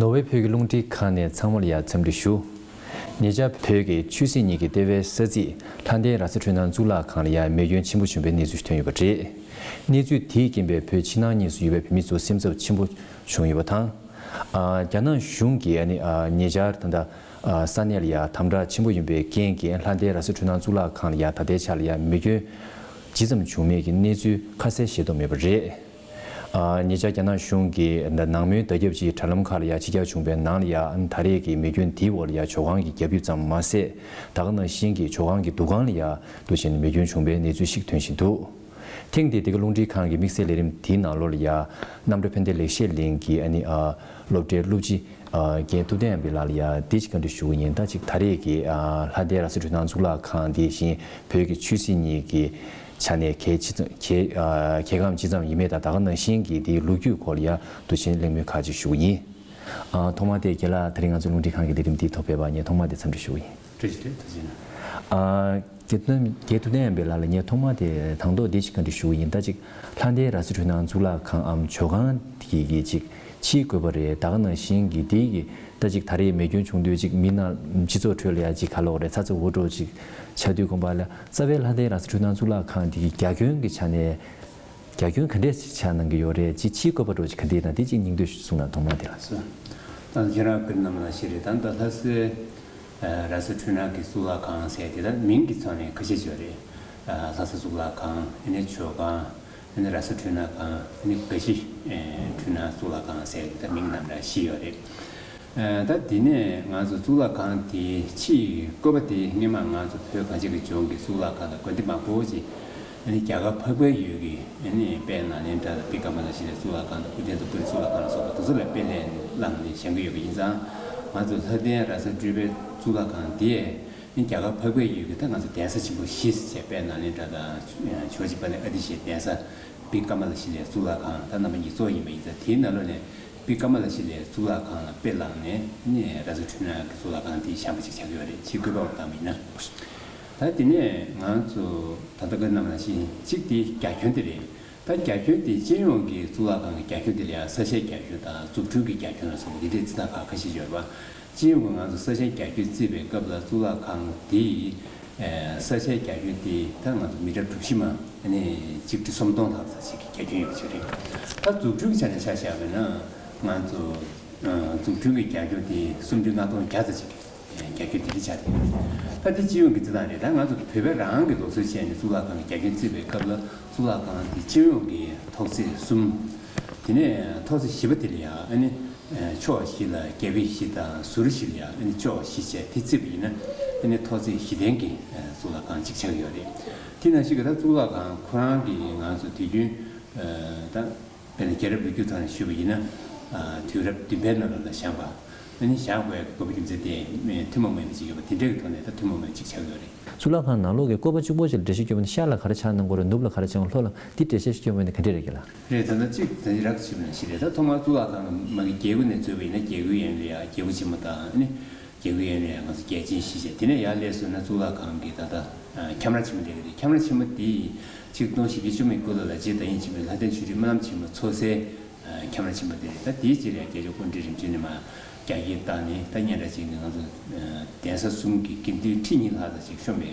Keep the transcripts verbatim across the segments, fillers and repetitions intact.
ནོར་ཝེ་བོད་ཀྱི་རླུང་འཕྲིན་ཁང་ནས་ཚང་མ་ལ་ཡང་འཚམས་འདྲི་ཞུ། ཉེ་ཆར་བོད་ཀྱི་ཆོས་སྲིད་གཉིས་ཀྱི་ལྟེ་བའི་ས་ཚིགས་ལྷ་ལྡན་ར་ས་འཕྲུལ་སྣང་གཙུག་ལག་ཁང་ལ་ཡང་མེ་སྐྱོན་ཆེན་པོ་བྱུང་བའི་གནས་ཚུལ་ཐོན་ཡོད་པ་རེད། གནས་ཚུལ་དེའི་རྐྱེན་པས་བོད་ཕྱི་ནང་གཉིས་སུ་ཡོད་པའི་བོད་མི་ཚོ་སེམས་འཚབ་ཆེན་པོ་བྱུང་ཡོད་པ་དང་། ཨ། རྒྱ་ནག་གཞུང་གིས་ཨ་ནི་ཨ་ཉེ་ཆར་ད་ལྟ་ཨ་ས་གནས་ལ་ཡང་དམ་དྲག་ཆེན་པོ་ཡིན་པའི་རྐྱེན་གྱིས་ལྷ་ལྡན་ར་ས་འཕྲུལ་སྣང་གཙུག་ལག་ཁང་ལ་ཡང་ད་ལྟའི་ཆར་ལ་ཡང་མེ་སྐྱོན་ཇི་ཙམ་བྱུང་མེད་ཀྱི་གནས་ཚུལ་ཁ་གསལ་ཤེས་རྟོགས་མེད་པ་རེད། ཨ། ཉེ་ཆར་རྒྱ་ནག་གཞུང་གིས་ད་ནང་མོལ་བརྡ་ཁྱབ་ཅིག་དྲ་ལམ་ཁག་ལ་ཡང་ཕྱི་གྱར་བྱུང་བའི་ནང་ལ་ཡང་ད་རེས་ཀྱི་མེ་སྐྱོན་དེའི་འོག་ལ་ཡང་ཇོ་ཁང་གི་རྒྱབ་ཡིབ་ཙམ་མ་ཟད། ད་ག་ནང་བཞིན་གྱི་ཇོ་ཁང་གི་འདུ་ཁང་ལ་ཡང་འདུག་བྱས་ནས་མེ་སྐྱོན་བྱུང་བའི་གནས་ཚུལ་ཞིག་ཐོན་བཞིན་འདུག་ཐེངས་འདིའི་འདི་ག་རླུང་འཕྲིན་ཁང་གི་དམིགས་བསལ་ལས་རིམ་དེའི་ནང་ལོགས་ལ་ཡང་རྣམ་གྲོལ་ཕན་བདེ་ལེགས་བཤད་གླིང་གི་ཨ་ནི་ཨ་སློབ་གྲྭའི་སློབ་སྤྱི་ཨ་རྒན་ཐུབ་བསྟན་ཨ་འབེ་ལགས་ལ་ཡང་འདི་ཅིག་བཀའ་འདྲི་ཞུ་གི་ཡིན། ད་ཅིག་ད་རེས་ཀྱི་ཨ་ལྷ་ལྡན་ར་ས་འཕྲུལ་སྣང་གཙུག་ལག་ཁང་འདི་བཞིན་བོད་ཀྱི་ཆོས་སྲིད་གཉིས་ཀྱི་ཆ་ནས་གལ་ཆེ་ཙམ་གལ་ཨ་གལ་འགངས་ཇི་ཙམ་ཡིན་མིན་དང་ད་ག་ནང་བཞིན་གྱི་འདིའི་ལོ་རྒྱུས་སྐོར་ལ་ཡང་འདུག་བྱས་ནས་གླེང་མོལ་ཁག་ཅིག་ཞུ་གི་ཡིན། ཨ་ཐོག་མར་དེ་རྒན་ལགས་ད་རིང་ང་ཚོ་རླུང་འཕྲིན་ཁང་གི་ལས་རིམ་འདི་ཐོག་ཕེབས་པར་ངས་ཐོག་མར་དེ་འཚམས་འདྲི་ཞུ་གི་ཡིན། བཀྲ་ཤིས་བདེ་ལེགས། ཐུགས་རྗེ་གནང་། ཨ་རྒན་ཐུབ་བསྟན་ཨ་འབེ་ལགས་ལ་ངས་ཐོག་མར་དེ་དང་ཐོག་འདི་ཅིག་བཀའ་འདྲི་ཞུ་གི་ཡིན། ད་ཅིག་ལྷ་ལྡན་ར་ས་འཕྲུལ་སྣང་གཙུག་ལག་ཁང་འམ་ཇོ་ཁང་དེ་གི་ཅིག་ཕྱིའི་བཀོད་པ་རེད། ད་ག་ནང་བཞིན་གྱི་དེ་གི་ད་ཅིག་ད་རེས་མེ་སྐྱོན་བྱུང་དུས་ཅིག་མི་ནང་སྤྱི་ཚོགས་ཁྲོད་ལ་ཡང་ཅིག་ག་ལོག་རེད། ཚ་ཚ་འུར་འུར་ཅིག་ཆགས་དུས་དགོན་པ་ལ་རྩ་བའི་ལྷ་ལྡན་ར་ས་འཕྲུལ་སྣང་གཙུག་ལག་ཁང་དེ་གི་རྒྱ་ཁྱོན་གྱི་ཆ་ནས་རྒྱ་ཁྱོན་ག་འདྲས་ཆགས་གནང་གི་ཡོད་རེད། ཅིག་ཕྱིའི་བཀོད་པ་འདྲ་ཅིག་ག་འདྲས་ན་དེ་ཅིག་སྙིང་བསྡུས་ཤིག་གསུང་གནང་། ཐོག་མ་དེ་ལ། སོ། ད་ཁྱེད་རང་དཔེར་ན་མ་ལ་ཤེས་རེད། ད་ད་ལྷ་སའི་ཨ་ར་ས་འཕྲུལ་སྣང་གི་གཙུག་ལག་ཁང་ཟེར་དེ་ད་མིང་གི་ཐོག་ནས་ཁ་ཤས་ཡོད་རེད། ཨ་ལྷ་ས་གཙུག་ལག་ཁང་། ཨ་ནི་ཇོ་ཁང་། ཨ་ནི་ར་ས་འཕྲུལ་སྣང་ཁང་། ཨ་ནི་དགའ་བཞི་ཨེ་འཕྲུལ་སྣང་གཙུག་ལག་ཁང་ཟེར་དེ་ད་མིང་རྣམ་གྲངས་བཞི་ཡོད་རེད། ཨ་ད་དེ་ནས་ང་ཚོ་གཙུག་ལག་ཁང་དེའི་ཕྱིའི་བཀོད་པ་དེ་སྔོན་མ་ང་ཚོ་བོད་གངས་ཅན་གྱི་ལྗོངས་ཀྱི་གཙུག་ལག་ཁང་དང་དགོན་སྡེ་མང་པོ་ཅིག་ཨ་ནི་རྒྱ་གར་འཕགས་པའི་ཡུལ་གྱི་ཨ་ནི་དཔལ་ནཱ་ལེནྡྲ་དང་བི་ཀ་མ་ལ་ཤི་ལའི་གཙུག་ལག་ཁང་དང་སྐུ་རྟེན་དུ་བཀུར་གཙུག་ལག་ཁང་ལ་སོགས་པ་དེ་ཚོ་ལ་དཔེ་ལེན་བླངས་ནས་བཞེངས་ཀྱི་ཡོད་པ་ཡིན་ཙང་། ང་ཚོ་ལྷ་ལྡན་ར་ས་སྤྲུལ་པའི་གཙུག་ལག་ཁང་དེ་ཨ་ནི་རྒྱ་གར་འཕགས་པའི་ཡུལ་གྱི་ད་ང་ཚོ་གདན་ས་ཆེན་པོ་བཞི་ཟེར་བྱས། དཔལ་ནཱ་ལེནྡྲ་དང་ཇོ་བོ་རྗེ་དཔལ་ལྡན་ཨ་ཏི་ཤའི་གདན་ས། བི་ཀ་མ་ལ་ཤི་ལའི་གཙུག་ལག་ཁང་ད་རྣམ་པ་གཉིས་གཙོ་བོ་ཡིན་པ་ཡིན་ཙང་། དེའི་ནང་ལོགས་ནས་བི་ཀ་མ་ལ་ཤི་ལའི་གཙུག་ལག་ཁང་ལ་དཔེ་བླངས་ནས་ཨ་ནི་ར་ས་འཕྲུལ་སྣང་གི་གཙུག་ལག་ཁང་དེ་བཞེངས་པ་ཅིག་ཆགས་ཀྱི་ཡོད་རེད། ཕྱིའི་བཀོད་པ་བཏང་བ་ཡིན་ན། ད་དེ་ནས་ང་ཚོ་ད་ལྟ་བཀའ་གནང་བ་ནང་བཞིན་གཅིག་དེ་རྒྱ་ཁྱོན་དེ་རེད། ད་རྒྱ་ཁྱོན་དེ་སྤྱི་ཡོངས་ཀྱི་གཙུག་ལག་ཁང་གི་རྒྱ་ཁྱོན་དེ་ལ་ཡང་ས་ཆའི་རྒྱ་ཁྱོན་དང་འཛུགས་སྐྲུན་གྱི་རྒྱ་ཁྱོན་ལ་སོགས་པ་དེ་འདྲའི་རྩིས་རྟགས་ཁག་ཁ་ཤས་ཡོད་པ། སྤྱི་ཡོངས་ཀྱི་ང་ཚོ་ས་ཆའི་རྒྱ་ཁྱོན་བརྩིས་པའི་སྐབས་ལ་གཙུག་ལག་ཁང་དེ་ཡི་ཨེ་ས་ཆའི་རྒྱ་ཁྱོན་དེ་ད་ང་ཚོ་མི་ཊར་གྲུ་བཞི་མ་ཨ་ནི་ཆིག་ཁྲི་སུམ་སྟོང་ལྷག་ཙམ་ཞིག་གི་རྒྱ་ཁྱོན་ཡོད་པ་ཅིག་རེད། ད་འཛུགས་སྐྲུན་གྱི་ཆ་ནས་ཆ་བཞག་པ་ཡིན་ན་ང་ཚོ་ཨ་འཛུགས་སྐྲུན་གྱི་རྒྱ་ཁྱོན་དེ་སུམ་ཁྲི་ལྔ་སྟོང་བརྒྱ་ཙམ་ཞིག་གི་རྒྱ་ཁྱོན་དེ་འདྲ་ཆགས་ཏེ། ད་དེ་སྤྱི་ཡོངས་ཀྱི་རྩིས་རྟགས་རེད། ད་ང་ཚོ་བོད་པ་རང་གི་ལུགས་སྲོལ་བྱས་ནས་གཙུག་ལག་ཁང་གི་རྒྱ་ཁྱོན་བརྩིས་པའི་སྐབས་ལ་གཙུག་ལག་ཁང་དེ་སྤྱི་ཡོངས་ཀྱི་ཐོག་བརྩེགས་གསུམ། དེ་ནས་ཐོག་བརྩེགས་བཞི་པ་དེ་ལ་ཡང་ཨ་ནི་ཕྱོགས་བཞི་ལ་རྒྱབ་བཞི་དང་ཟུར་བཞི་ལ་ཡང་ཨ་ནི་ཕྱོགས་བཞི་བྱས་དེ་བརྩིས་པ་ཡིན་ན་ཨ་ནི་ཐོག་བརྩེགས་བཞི་ལྡན་གྱི་གཙུག་ལག་ཁང་གཅིག་ཆགས་ཀྱི་ཡོད་རེད། དེ་ནང་བཞིན་གྱི་ད་གཙུག་ལག་ཁང་ཁོ་རང་གི་ང་ཚོ་དུས་རྒྱུན་ད། དཔེར་ན་རྒྱལ་རབས་ལོ་རྒྱུས་ཐོག་ནས་ཞུས་པ་ཡིན་ན། ཨ་དུས་རབས་བདུན་པའི་ནང་ལོགས་ལ་བཞེངས་པ། ཨ་ནི་བཞེངས་དགོས་ཡག་གི་དགོས་པ་རྒྱུ་མཚན་དེ་ཐུན་མོང་མིན་པ་ཅིག་ཡོད་པ་དེ་འདྲའི་གི་ཐོག་ནས་ད་ཐུན་མོང་མིན་ཅིག་ཆགས་ཡོད་རེད། གཙུག་ལག་ཁང་ནང་ལོགས་ཀྱི་བཀོད་པ་གཅིག་པོ་ཅིག་ལ་འགྲེལ་བཤད་སྐྱོན་པ་ཡིན་ན་ཤར་ལ་ག་རེ་ཆགས་གནང་དགོས་རེད། ནུབ་ལ་ག་རེ་ཆགས། ལྷོ་ལ་འདི་འགྲེལ་བཤད་སྐྱོན་པ་ཡིན་ན་ག་འདྲས་རེད་རྒན་ལགས། རེད། ད་ལྟ་གཅིག་ད་ཅི་རག་ཞིབ་ན་ཞིག་རེད། ད་ཐོག་མར་གཙུག་ལག་ཁང་མ་གི་རྒྱལ་སྒོ་ནས་འཛུལ་བ་ཡིན་ན་རྒྱལ་སྒོའི་གཡས་གཡོན་ལ་ཡ་རྒྱལ་པོ་ཆེན་མོ་དང་ཨ་ནི། རྒྱལ་སྒོའི་གཡས་གཡོན་ལ་ཡང་ང་ཚོ་རྒྱལ་ཆེན་བཞི་བྱས། དེ་ནས་ཡར་སླེབས་སོང་ན་གཙུག་ལག་ཁང་གི་ད་ལྟ་ཨ་ཁྱམས་ར་ཆེན་མོ་དེ་ག་རེད། ཁྱམས་ར་ཆེན་མོ་དེ་ཆིག་སྟོང་བཞི་བརྒྱ་བཅུ་མེད་དགུ་ལོ་ལ་རྗེ་ཟླ་སྐྱིད་ཆེན་པོས་ལྷ་ལྡན་ཆོས་སྒྲོན་སྨོན་ལམ་ཆེན་མོ་འཚོགས་སའི་ཨ་ཁྱམས་ར་ཆེན་མོ་དེ་རེད། ད་དེའི་རྗེས་ལ་ཡང་རྒྱལ་མཆོག་སྐུ་ཕྲེང་རིམ་བྱོན་ནས་མར་རྒྱ་སྐྱེད་བཏང་ནས་ད་སྙན་གྲགས་ཅན་གྱི་ང་ཚོ་ཨ་གདན་ས་གསུམ་གྱི་དགེ་འདུན་ཁྲི་གཉིས་ལྷག་ཙམ་ཞིག་བཤོམས་པའི་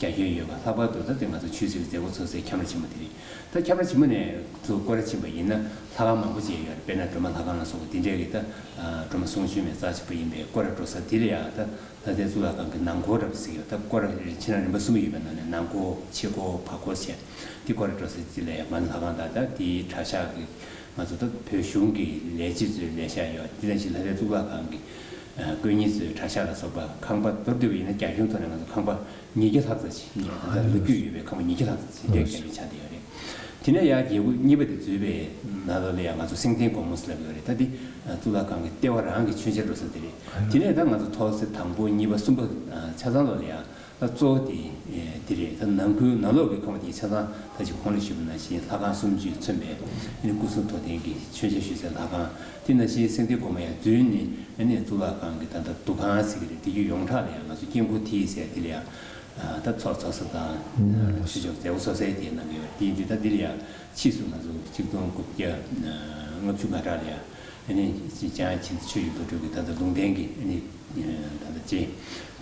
རྒྱ་ཁྱོན་ཡོད་པ། ལྷག་པར་དུ་ད་དེ་ང་ཚོ་ཆོས་སྲིད་ཀྱི་མཛད་སྒོ་འཚོགས་སའི་ཁྱམས་ར་ཆེན་མོ་དེ་རེད། ད་ཁྱམས་ར་ཆེན་མོ་ནས་ཚུར་སྐོར་ར་ཕྱིན་པ་ཡིན་ན་ལྷ་ཁང་མང་པོ་ཅིག་ཡོད་རེད། དཔེར་ན་སྒྲོལ་མ་ལྷ་ཁང་ལ་སོགས་པ་དེ་འདྲའི་གི་ད་ཨ་སྒྲོལ་མ་གསུང་བྱོན་མའི་རྩ་ཆེན་པོ་ཡིན་པས་སྐོར་ར་འགྲོ་ས་དེ་ལ་ཡང་ད་ལྷ་ལྡན་གཙུག་ལག་ཁང་གི་ནང་སྐོར་ར་ཟེར་གྱི་ཡོད། ད་སྐོར་ར་ཕྱི་ནང་རིམ་པ་གསུམ་ཡོད་པའི་ནང་ནས་ནང་སྐོར་ཕྱི་སྐོར་བར་སྐོར་བྱས། དེ་སྐོར་ར་འགྲོ་ས་དེ་ལ་ཡང་མ་ཎི་ལྷ་ཁང་དང་ད་དེའི་གྲྭ་ཤག་གི་ང་ཚོ་ད་བོད་གཞུང་གི་ལས་བྱེད་ཚོའི་ལས་ཤག་ཡོད། དེ་ནང་བཞིན་ལྷ་ལྡན་གཙུག་ལག་ཁང་གི་ཨ་དཀོན་གཉེར་ཚོའི་གྲྭ་ཤག་ལ་སོགས་པ་ཁང་པ་མདོར་བསྡུས་པ་ཡིན་ན་རྒྱ་ཁྱོན་ཐོག་ནས་ང་ཚོ་ཁང་པ་ཉིས་བརྒྱ་ལྷག་ཙམ་ཞིག་ད་ལོ་རྒྱུས་ཡོད་པའི་ཁང་པ་ཉིས་བརྒྱ་ལྷག་ཙམ་ཞིག་དེ་འདྲའི་རྒྱ་ཁྱོན་ཆགས་བསྡད་ཡོད་རེད། དེ་ནས་ཡར་རྒྱལ་སྒོ་གཉིས་པ་དེ་འཛུལ་བའི་ནང་ལོགས་ལ་ཡང་ང་ཚོ་སེང་ལྡེང་སྒོ་མོ་ཟེར་ལབ་ཡོད་རེད། ད་འདི་གཙུག་ལག་ཁང་གི་ལྟེ་བ་རང་གི་མཆོད་མཇལ་འགྲོ་ས་དེ་རེད། དེ་ནས་ད་ང་ཚོ་ཐོག་བརྩེགས་དང་པོ་གཉིས་པ་གསུམ་པ་ཆ་ཚང་ལོགས་ལ་ཡང་ད་གཙོ་བོ་དེ་དེ་རེད། ད་ནང་ཁུལ་ནང་ལོགས་ཀྱི་ཁང་པ་དེ་ཆ་ཚང་ད་ཅིག་གོང་ལ་ཞུས་པ་ནང་བཞིན་ལྷ་ཁང་སུམ་ཅུས་མཚོན་པའི་ཨ་ནི་སྐུ་གསུང་ཐུགས་རྟེན་གྱི་མཆོད་མཇལ་ཞུ་སའི་ལྷ་ཁང་། དེ་ནང་བཞིན་སེང་ལྡེང་སྒོ་མོ་ཡང་འཛུལ་ནས་ཨ་ནི་གཙུག་ལག་ཁང་གི་ད་ལྟ་འདུ་ཁང་ཟེར་གྱི་རེད། དེ་གི་ཡོངས་གྲགས་ལ་ཡང་ང་ཚོ་དཀྱིལ་འཁོར་མཐིལ་ཟེར་དེ་ལ་ཡང་ད་ཚོགས་འཚོགས་ས་དང་ཆོས་ཕྱོགས་མཛད་སྒོ་འཚོགས་སའི་དེ་གནང་གི་ཡོད། དེ་ཡིན་དུས་ད་འདི་ལ་ཡང་ཕྱིས་སུ་ང་ཚོ་ཆིག་སྟོང་དགུ་བརྒྱ་ལྔ་བཅུ་ང་གྲངས་ལ་ཡང་ ཨ་ནི་འཇམ་དབྱངས་ཆོས་ཀྱི་རྡོ་གྲུབ་ཀྱི་ད་ལྟ་ལུང་བསྟན་གྱི་ཨ་ནི་ད་ལྟ་རྗེ་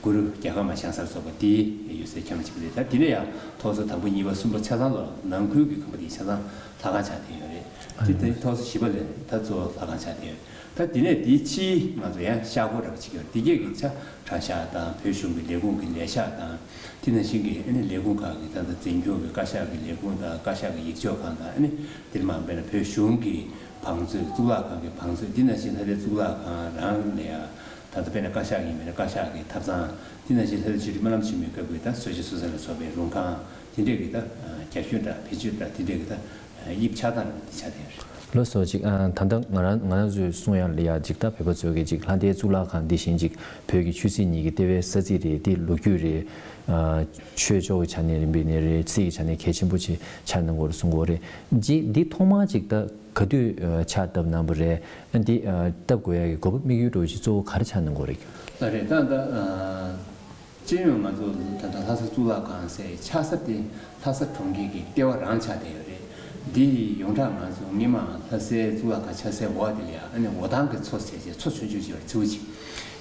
གུ་རུ་རྒྱ་གར་མ་ཞང་སར་སོགས་པ་དེའི་ཡོད་སའི་ཁྱམས་གཅིག་རེད། ད་དེ་ནས་ཡང་ཐོག་ས་དང་པོ་གཉིས་པ་གསུམ་པ་ཆ་ཚང་ལ་ནང་ཁུལ་གྱི་ཁང་པ་དེ་ཆ་ཚང་ལྷ་ཁང་ཆགས་བསྡད་ཡོད་རེད། དེ་དེ་ཐོག་ས་བཞི་པ་ལས་ད་གཙོ་བོ་ལྷ་ཁང་ཆགས་བསྡད་ཡོད། ད་དེ་ནས་དེའི་ཕྱིའི་ང་ཚོ་ཡང་ཤག་སྒོ་འདྲ་པོ་ཅིག་ཡོད་རེད། དེ་གས་ཀྱི་ཆ་གྲྭ་ཤག་དང་བོད་གཞུང་གི་ལས་ཁུངས་ཀྱི་ལས་ཤག་དང་། དེ་ནང་བཞིན་གྱི་ཨ་ནི་ལས་ཁུངས་ཁག་གི་ད་ལྟ་འཛིན་སྐྱོང་གི་བཀའ་ཤག་གི་ལས་ཁུངས་དང་བཀའ་ཤག་གི་ཡིག་ཆོག་ཁང་དང་། ཨ་ནི་དེར་མ་དཔེར་ན་བོད་གཞུང་གི་བང་མཛོད། གཙུག་ལག་ཁང་གི་བང་མཛོད། དེ་ནང་བཞིན་ལྷ་ལྡན་གཙུག་ལག་ཁང་རང་ལ་ཡང་ད་ལྟ་དཔེར་ན་བཀའ་ཤག་ཡིན་པས་ན་བཀའ་ཤག་གི་ཐབ་ཚང་། དེ་ནང་བཞིན་ལྷ་ལྡན་ཆོས་རྗེ་སྨོན་ལམ་ཆེན་མོའི་སྐབས་ཀྱི་ད་གསོལ་ཇ་གསོལ་ས་ལ་སོགས་པའི་རུང་ཁང་དེ་འདྲས་ཀྱི་ད་རྒྱ་ཤོད་འདྲ་བེད་སྤྱོད་འདྲ་དེ་འདྲས་ཀྱི་ད་དབྱིབས་ཆགས་སྟངས་འདྲ་དེ་ཆགས་བསྡད་ཡོད་རེད། ལགས་སོ། ཅིག་ཨ། ད་ལྟ་ང་རང་ང་རང་ཚོས་གསུང་ཡག་ལ་ཡ་ཅིག་ད་བོད་པ་ཚོས་ཀྱི་ཅིག་ལྷ་ལྡན་གཙུག་ལག་ཁང་འདི་བཞིན་ཅིག་བོད་ཀྱི་ཆོས་སྲིད་གཉིས་ཀྱི་ལྟེ་བའི་ས་ཚིགས་རེད། འདི་ལོ་རྒྱུས་རེད། ཨ། ཆོས་ཕྱོགས་ཀྱི་ཆ་ནས་རིམ་པས་ནས་རེད། སྲིད་ཀྱི་ཆ་ནས་གལ་ཆེན་པོ་ཆེ་ཆགས་གནང་གི་ཡོད་རེད་གསུང་གི་ཡོད་རེད། ཅིག་འདི་ཐོག་མར་ཅིག་ད་ག་དུས་ཨ་ཕྱག་བཏབ་གནང་བ་རེད། ཨ། འདི་ཨ་བཏབ་དགོས་ཡག་གི་དགོས་པ་དམིགས་ཡུལ་འདྲ་བོ་ཅིག་གཙོ་བོ་ག་རེ་ཆགས་གནང་གི་ཡོད་རེད། ཨ། རེད། ད་ད་ཨ། སྤྱི་ཡོངས་ང་ཚོ་ད་ལྟ་ལྷ་ས་གཙུག་ལག་ཁང་ཟེར་ཆགས་ས་དེ་ལྷ་ས་གྲོང་ཁྱེར་གྱི་ལྟེ་བ་རང་ཆགས་བསྡད་ཡོད་རེད། འདི་ཡོངས་གྲགས་ང་ཚོ་སྔོན་མ་ལྷ་སའི་གཙུག་ལག་ཁང་ཆགས་སའི་འོག་དེ་ལ་ཡང་ཨ་ནི་འོ་ཐང་གི་མཚོ་ཟེར་བྱས་མཚོ་ཆུང་ཆུང་ཅིག་ཡོད་རེད། མཚེའུ་ཅིག་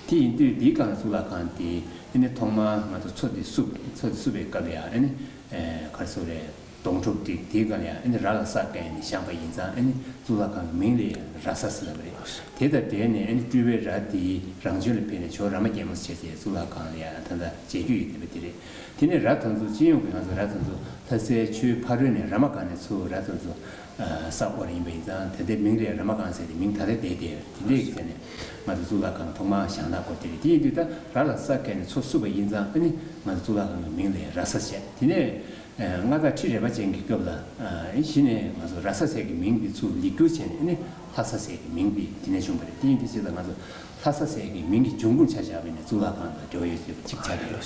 དེ་ཡིན་དུས་འདིའི་སྒང་ལ་གཙུག་ལག་ཁང་དེ་ཨ་ནི་ཐོག་མར་ང་ཚོ་མཚོ་དེ་བསུབས། མཚོ་དེ་བསུབས་པའི་སྐབས་ལ་ཡང་ཨ་ནི་ཨེ་ག་རེ་ཟེར་དགོས་རེད། སྡོང་ཕྲུག་དེ་དེའི་སྒང་ལ་ཡང་ཨ་ནི་ར་ལ་ས་བཀལ་ནས་བཞེངས་པ་ཡིན་ཙང་། ཨ་ནི་གཙུག་ལག་ཁང་གི་མིང་ལ་ཡང་ར་ས་ཟེར་ལབ་པ་རེད། དེ་དང་འབྲེལ་ནས་ཨ་ནི་སྤྲུལ་པའི་ར་དེ་རང་བྱོན་ལ་ཕེབས་ནས་ཇོ་བོ་རཱ་མ་རྒྱལ་མོ་ཟེར་བྱས་གཙུག་ལག་ཁང་ལ་ཡང་ད་ལྟ་མཇལ་རྒྱུ་ཡོད་བསྡད་པ་དེ་རེད། དེ་ནས་ར་དེ་ཚོ་སྤྱི་ཡོངས་ཀྱི་ང་ཚོ་ར་དེ་ཚོ་ལྷ་སའི་ཆུའི་ཕ་རོལ་ནས་ར་མ་སྒང་ནས་ཚུར་ར་དེ་ཚོ་ས་བསྐོར་ཡིན་པ་ཡིན་ཙང་། དེ་འདྲའི་མིང་ལ་ཡང་ར་མ་སྒང་ཟེར་ཏེ་མིང་ད་ལྟ་བསྡད་བསྡད་ཡོད་རེད། དེ་འདྲའི་ཐད་ནས་ང་ཚོ་གཙུག་ལག་ཁང་ཐོག་མར་བཞེངས་སྟངས་སྐོར་དེ་རེད། དེ་ཡིན་དུས་ད་ར་ལ་ས་བཀལ་ནས་མཚོ་བསུབས་པ་ཡིན་ཙང་། ཨ་ནི་ང་ཚོ་གཙུག་ལག་ཁང་གི་མིང་ལ་ཡང་ར་ས་བྱས། དེ་ནས་ཨ་མངའ་བདག་ཁྲི་རལ་པ་ཅན་གྱི་སྐབས་ལ་ཨ་གཞི་ནས་ང་ཚོ་ར་ས་ཟེར་གྱི་མིང་འདི་ཚུར་ལེགས་བསྒྱུར་བྱས་ནས། ཨ་ནི་ལྷ་ས་ཟེར་གྱི་མིང་འདི་དེ་ནས་བྱུང་བ་རེད། དེ་ཡིན་དུས་ཅིག་ལ་ང་ཚོ་ལྷ་ས་ཟེར་གྱི་མིང་གི་འབྱུང་ཁུངས་ཆ་བཞག་པ་ཡིན་ན་གཙུག་ལག་ཁང་དང་འབྲེལ་བ་ཡོད་ཅེས་པ་གཅིག་ཆགས་ཀྱི་ཡོད།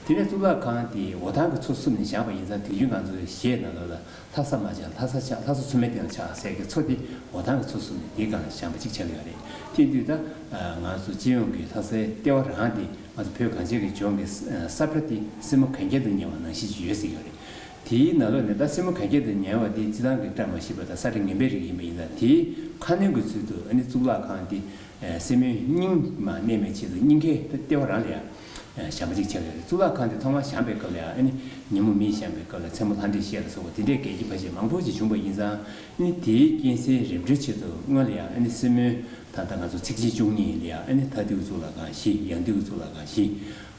དེ་ནས་གཙུག་ལག་ཁང་དེ་འོ་ཐང་གི་མཚོ་བསུབས་ནས་བཞེངས་པ་ཡིན་ཙང་། དེང་དུས་ང་ཚོའི་གཞས་ནང་ལོགས་ལ་ལྷ་ས་མ་ཆགས་ལྷ་ས་ཆགས། ལྷ་ས་མཚོ་མོའི་སྟེང་ལ་ཆགས་ཟེར་གྱི་མཚོ་དེ་འོ་ཐང་གི་མཚོ་བསུབས་ནས་དེའི་སྒང་ལ་བཞེངས་པ་གཅིག་ཆགས་ཀྱི་ཡོད་རེད། དེ་ཡིན་དུས་ད་ང་ཚོ་སྤྱི་ཡོངས་ཀྱི་ལྷ་སའི་ལྟེ་བ་རང་དེ་ང་ཚོ་བོད་གངས་ཅན་གྱི་ལྗོངས་ཀྱི་ས་ས་ཁྲ་དེ་སེན་མོ་གན་རྐྱལ་དུ་ཉལ་བ་ནང་བཞིན་ཅིག་ཡོད་ཟེར་གྱི་ཡོད་རེད། དེའི་ནང་ལོགས་ནས་ད་སེན་མོ་གན་རྐྱལ་དུ་ཉལ་བ་དེ་སྤྱིར་བཏང་གི་བཀྲ་མ་ཤིས་པ་དང་ས་ཁྲ་ངན་པའི་རིགས་ཡིན་པ་ཡིན་ཙང་། དེའི་ཁ་གནོན་གྱི་ཚུལ་དུ་ཨ་ནི་གཙུག་ལག་ཁང་དེ་སེན་མོའི་སྙིང་མ་གནས་མེད་ཆེད་དུ་སྙིང་ཁའི་ལྟེ་བ་རང་ལ་ཡང་བཞེངས་པ་ཅིག་ཆགས་ཡོད་རེད། གཙུག་ལག་ཁང་དེ་ཐོག་མར་བཞེངས་པའི་སྐབས་ལ་ཡང་། ཨ་ནི་ཉིན་མོ་མེ་བཞེངས་པའི་སྐབས་ལ་མཚན་མོ་ལྷ་འདྲེ་གཤེགས་ལ་སོགས་པ་དེ་འདྲའི་གལ་གྱི་ཕ་ཆེ་མང་པོ་ཅིག་བྱུང་བ་ཡིན་ཙང་། ཨ་ནི་དེའི་རྐྱེན་སེལ་རིམ་གྲོའི་ཆེད་དུ་སྔོན་ལ་ཡང་ཨ་ནི་སེན་མོའི་ད་ལྟ་ང་ཚོ་ཚིགས་བཅད་བཅུ་གཉིས་ལ་ཡང་། ཨ་ནི་མཐའ་འདུལ་གཙུག་ལག་ཁང་བཞི། ཡང་འདུལ་གཙུག་ལག་ཁང་བཞི།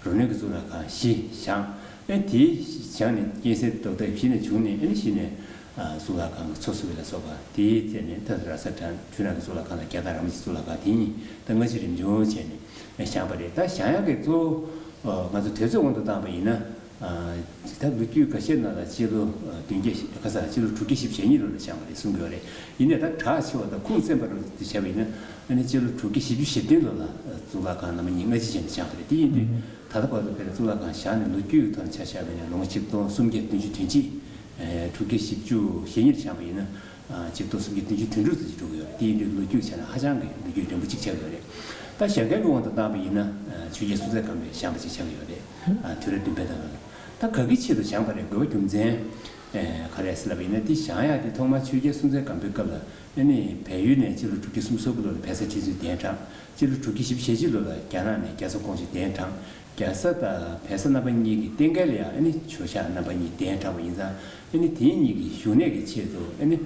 རོ་སྣོན་གྱི་གཙུག་ལག་ཁང་བཞི་བཞེངས། ཨ་ནི་དེ་བཞེངས་ནས་རྐྱེན་སེལ་རྟོགས་ཐབས་བཞི་ནས་བྱུང་ནས། ཨ་ནི་བཞི་ནས་ཨ་གཙུག་ལག་ཁང་གི་མཚོ་བསུབས་པ་ལ་སོགས་པ་དེའི་རྩད་ནས་ད་ར་ས་དང་འཕྲུལ་སྣང་གི་གཙུག་ལག་ཁང་དང་རྒྱ་སྟག་ར་མོ་ཆེ་གཙུག་ལག་ཁང་དེ་གཉིས་ད་སྔ་ཕྱི་རིམ་བྱུང་བྱས་ནས་བཞེངས་པ་རེད། ད་བཞེངས་ཡག་གི་གཙོ་བོ་ང་ཚོ་དུས་ཚོད་དབང་དུ་བཏང་པ་ཡིན་ན། ད་ལོ་རྒྱུས་འགའ་ཤས་ནང་ལ་སྤྱི་ལོ་བདུན་བརྒྱ་ཁ་ས་སྤྱི་ལོ་དྲུག་བརྒྱ་བཞི་བཅུ་ཞེ་གཉིས་ལོ་ལ་བཞེངས་པ་རེད་གསུང་གི་ཡོད་རེད། ཡིན་ནའི་ད་གྲགས་ཆེ་བ་དང་ཁུངས་བཙན་པ་རུ་དེ་བྱས་པ་ཡིན་ན། ཨ་ནི་སྤྱི་ལོ་དྲུག་བརྒྱ་བཞི་བཅུ་ཞེ་བདུན་ལོ་ལ་གཙུག་ལག་ཁང་རྣམ་པ་གཉིས་སྔ་ཕྱི་བྱས་ནས་བཞེངས་པ་རེད། དེ་ཡིན་དུས་ད་ལྟ་བར་དུ་བོད་ལ་གཙུག་ལག་ཁང་བཞེངས་ནས་ལོ་རྒྱུས་ཀྱི་ཐོག་ནས་ཆ་བཞག་པ་ཡིན་ན་ལོ་ངོ་ཆིག་སྟོང་སུམ་བརྒྱ་བདུན་ཅུ་དོན་གཅིག་ཨེ་དྲུག་བརྒྱ་བཞི་བཅུ་ཞེ་གཉིས་ལ་བཞེངས་པ་ཡིན་ན། ཨ་ཆིག་སྟོང་སུམ་བརྒྱ་བདུན་ཅུ་དོན་དྲུག་ཙམ་ཞིག་འགྲོ་གི་ཡོད་རེད། དེ་ཡིན་དུས་ལོ་རྒྱུས་ཆ་ནས་ཧ་ཅང་གི་ལོ་རྒྱུས་རིང་པོ་གཅིག་ཆགས་ཀྱི་ཡོད་རེད། ད་བཞེངས་མཁན་གྱི་དབང་དུ་བཏང་པ་ཡིན་ན། ཨ་ཆོས་རྒྱལ་སྲོང་བཙན་སྒམ་པོས་བཞེངས་པ་ཅིག་ཆགས་ཀྱི་ཡོད་རེད། ཨ་དུས་རབས་བདུན་པའི་ནང་ལ། ད་ག་གི་ཆེད་དུ་བཞེངས་པ་རེད། དགོས་པ་རྒྱུ་མཚན་ཨེ་ག་རེ་ཟེར་ལབ་པ་ཡིན་ན། དེ་བཞེངས་ཡག་དེ་ཐོག་མར་ཆོས་རྒྱལ་སྲོང་བཙན་སྒམ་པོའི་སྐབས་ལ། ཨ་ནི་བལ་ཡུལ་ནས་སྤྱི་ལོ་དྲུག་བརྒྱ་སུམ་ཅུ་སོ་དགུ་ལོ་ལ་བལ་བཟའ་ཁྲི་བཙུན་གདན་དྲངས། སྤྱི་ལོ་དྲུག་བརྒྱ་བཞི་བཅུ་ཞེ་གཅིག་ལོ་ལ་རྒྱ་ནག་ནས་རྒྱ་བཟའ་ཀོང་ཇོ་གདན་དྲངས། རྒྱ་བཟའ་དང་བལ་བཟའ་རྣམ་པ་གཉིས་ཀྱི་རྟེན་སྐལ་ལ་ཡང་ཨ་ནི་ཇོ་ཤཱཀ་རྣམ་པ་གཉིས་གདན་དྲངས་པ་ཡིན་ཙང་། ཨ་ནི་དེ་གཉིས་ཀྱི་བཞུགས་གནས་ཀྱི་ཆེད་དུ། ཨ་ནི་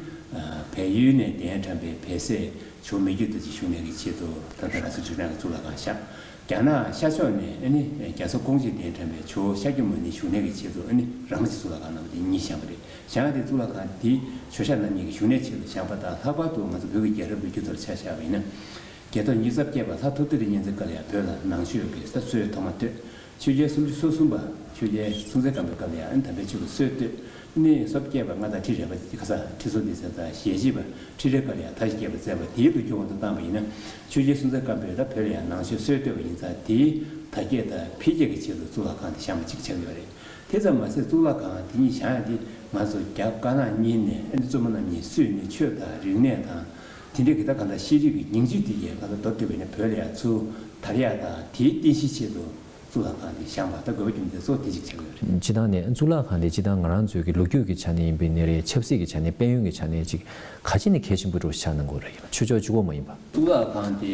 བལ་ཡུལ་ནས་གདན་དྲངས་པའི་བལ་བཟའ་ཇོ་མི་བསྐྱོད་རྡོ་རྗེ་བཞུགས་གནས་ཀྱི་ཆེད་དུ་ད་ལྟ་ར་ས་འཕྲུལ་སྣང་གི་གཙུག་ལག་ཁང་བཞེངས། རྒྱ་ནག་ཤར་ཕྱོགས་ནས་ཨ་ནི་རྒྱ་བཟའ་ཀོང་ཇོས་གདན་དྲངས་པའི་ཇོ་བོ་ཤཱཀྱ་མུ་ནེ་བཞུགས་གནས་ཀྱི་ཆེད་དུ་ཨ་ནི་ར་མོ་ཆེ་གཙུག་ལག་ཁང་རྣམ་པ་དེ་གཉིས་བཞེངས་པ་རེད། བཞེངས་ཡག་དེ་གཙུག་ལག་ཁང་དེ་ཇོ་ཤཱཀ་རྣམ་གཉིས་ཀྱི་བཞུགས་གནས་ཆེད་དུ་བཞེངས་པ་དང་། ལྷག་པར་དུ་ང་ཚོ་བོད་ཀྱི་རྒྱལ་རབས་ལོ་རྒྱུས་ཐོག་ལ་ཆ་བཞག་པ་ཡིན་ན། རྒྱལ་ཐོབ་ཉི་ཤུ་རྩ་བརྒྱད་པ་ལྷ་ཐོ་ཏི་རི་གཉན་བཙན་སྐབས་ལ་ཡང་བོད་ལ་ནང་ཆོས་ཀྱི་ས་སྲོལ་ཐོག་མ་བཏོད། ཆོས་རྒྱལ་སུམ་ཅུ་སོ་གསུམ་པ་ཆོས་རྒྱལ་སྲོང་བཙན་སྒམ་པོའི་སྐབས་ལ་ཡང་ཨ་ནི་དམ་པའི་ཆོས་ཀྱི་སྲོལ་བཏོད། ཨ་ནི་སོ་བརྒྱད་པ་མངའ་བདག་ཁྲི་རལ་པ། ཁ་སང་ཁྲི་སྲོང་ལྡེ་བཙན་དང་ཞལ་བཞི་པ་ཁྲི་རལ་སྐབས་ལ་ཡང་མཐའ་བཞི་བསྐྱེད་པ་མཛད་པ་དེའི་ལོ་རྒྱུས་དབང་དུ་བཏང་པ་ཡིན་ན། ཆོས་རྒྱལ་སྲོང་བཙན་སྒམ་པོས་ད་བོད་ལ་ཡང་ནང་ཆོས་སྲོལ་བཏོད་པ་ཡིན་ཙང་། དེའི་དར་རྒྱས་དང་འཕེལ་རྒྱས་ཀྱི་ཆེད་དུ་གཙུག་ལག་ཁང་དེ་བཞེངས་པ་གཅིག་ཆགས་ཀྱི་ཡོད་རེད། དེ་ཙམ་མ་ཟད་གཙུག་ལག་ཁང་དེ་གཉིས་བཞེངས་ཡག་དེ་ང་ཚོ་རྒྱ་དཀར་ནག་གཉིས་ནས་ཨ་ནི་བཙུན་མོ་རྣམ་གཉིས་བསུས་ནས་ཆོས་དང་རིག་གནས་དང་དེ་འདྲའི་གི་ད་ག་ད་ཤེས་རིག་གི་ཉིང་བཅུད་དེ་ཡང་ག་ད་མདོར་བསྡུས་པ་ཡིན་ན་བོད་ལ་ཡང་ཚུར་དར་ཡག་དང་། དེའི་རྟེན་གཞིའི་ཆེད་དུ་ གཙུག་ལག་ཁང་དེ་བཞེངས་པ་ད་དགོས་པ་རྒྱུ་མཚན་གཙོ་བོ་དེ་གཅིག་ཆགས་ཡོད་རེད། སྤྱིར་བཏང་ནས་གཙུག་ལག་ཁང་དེ་སྤྱིར་བཏང་ང་རང་ཚོའི་གི་ལོ་རྒྱུས་ཀྱི་ཆ་ནས་ཡིན་པའི་ནི་རེད། ཆབ་སྲིད་ཀྱི་ཆ་ནས་དཔལ་ཡོན་གྱི་ཆ་ནས་ཅིག་གལ་ཆེ་ནས་གལ་ཆེན་པོ་འདྲ་བོ་ཆགས་གནང་གི་ཡོད་རེད། ཆོས་ཕྱོགས་གཅིག་པོ་མ་ཡིན་པ། གཙུག་ལག་ཁང་དེ་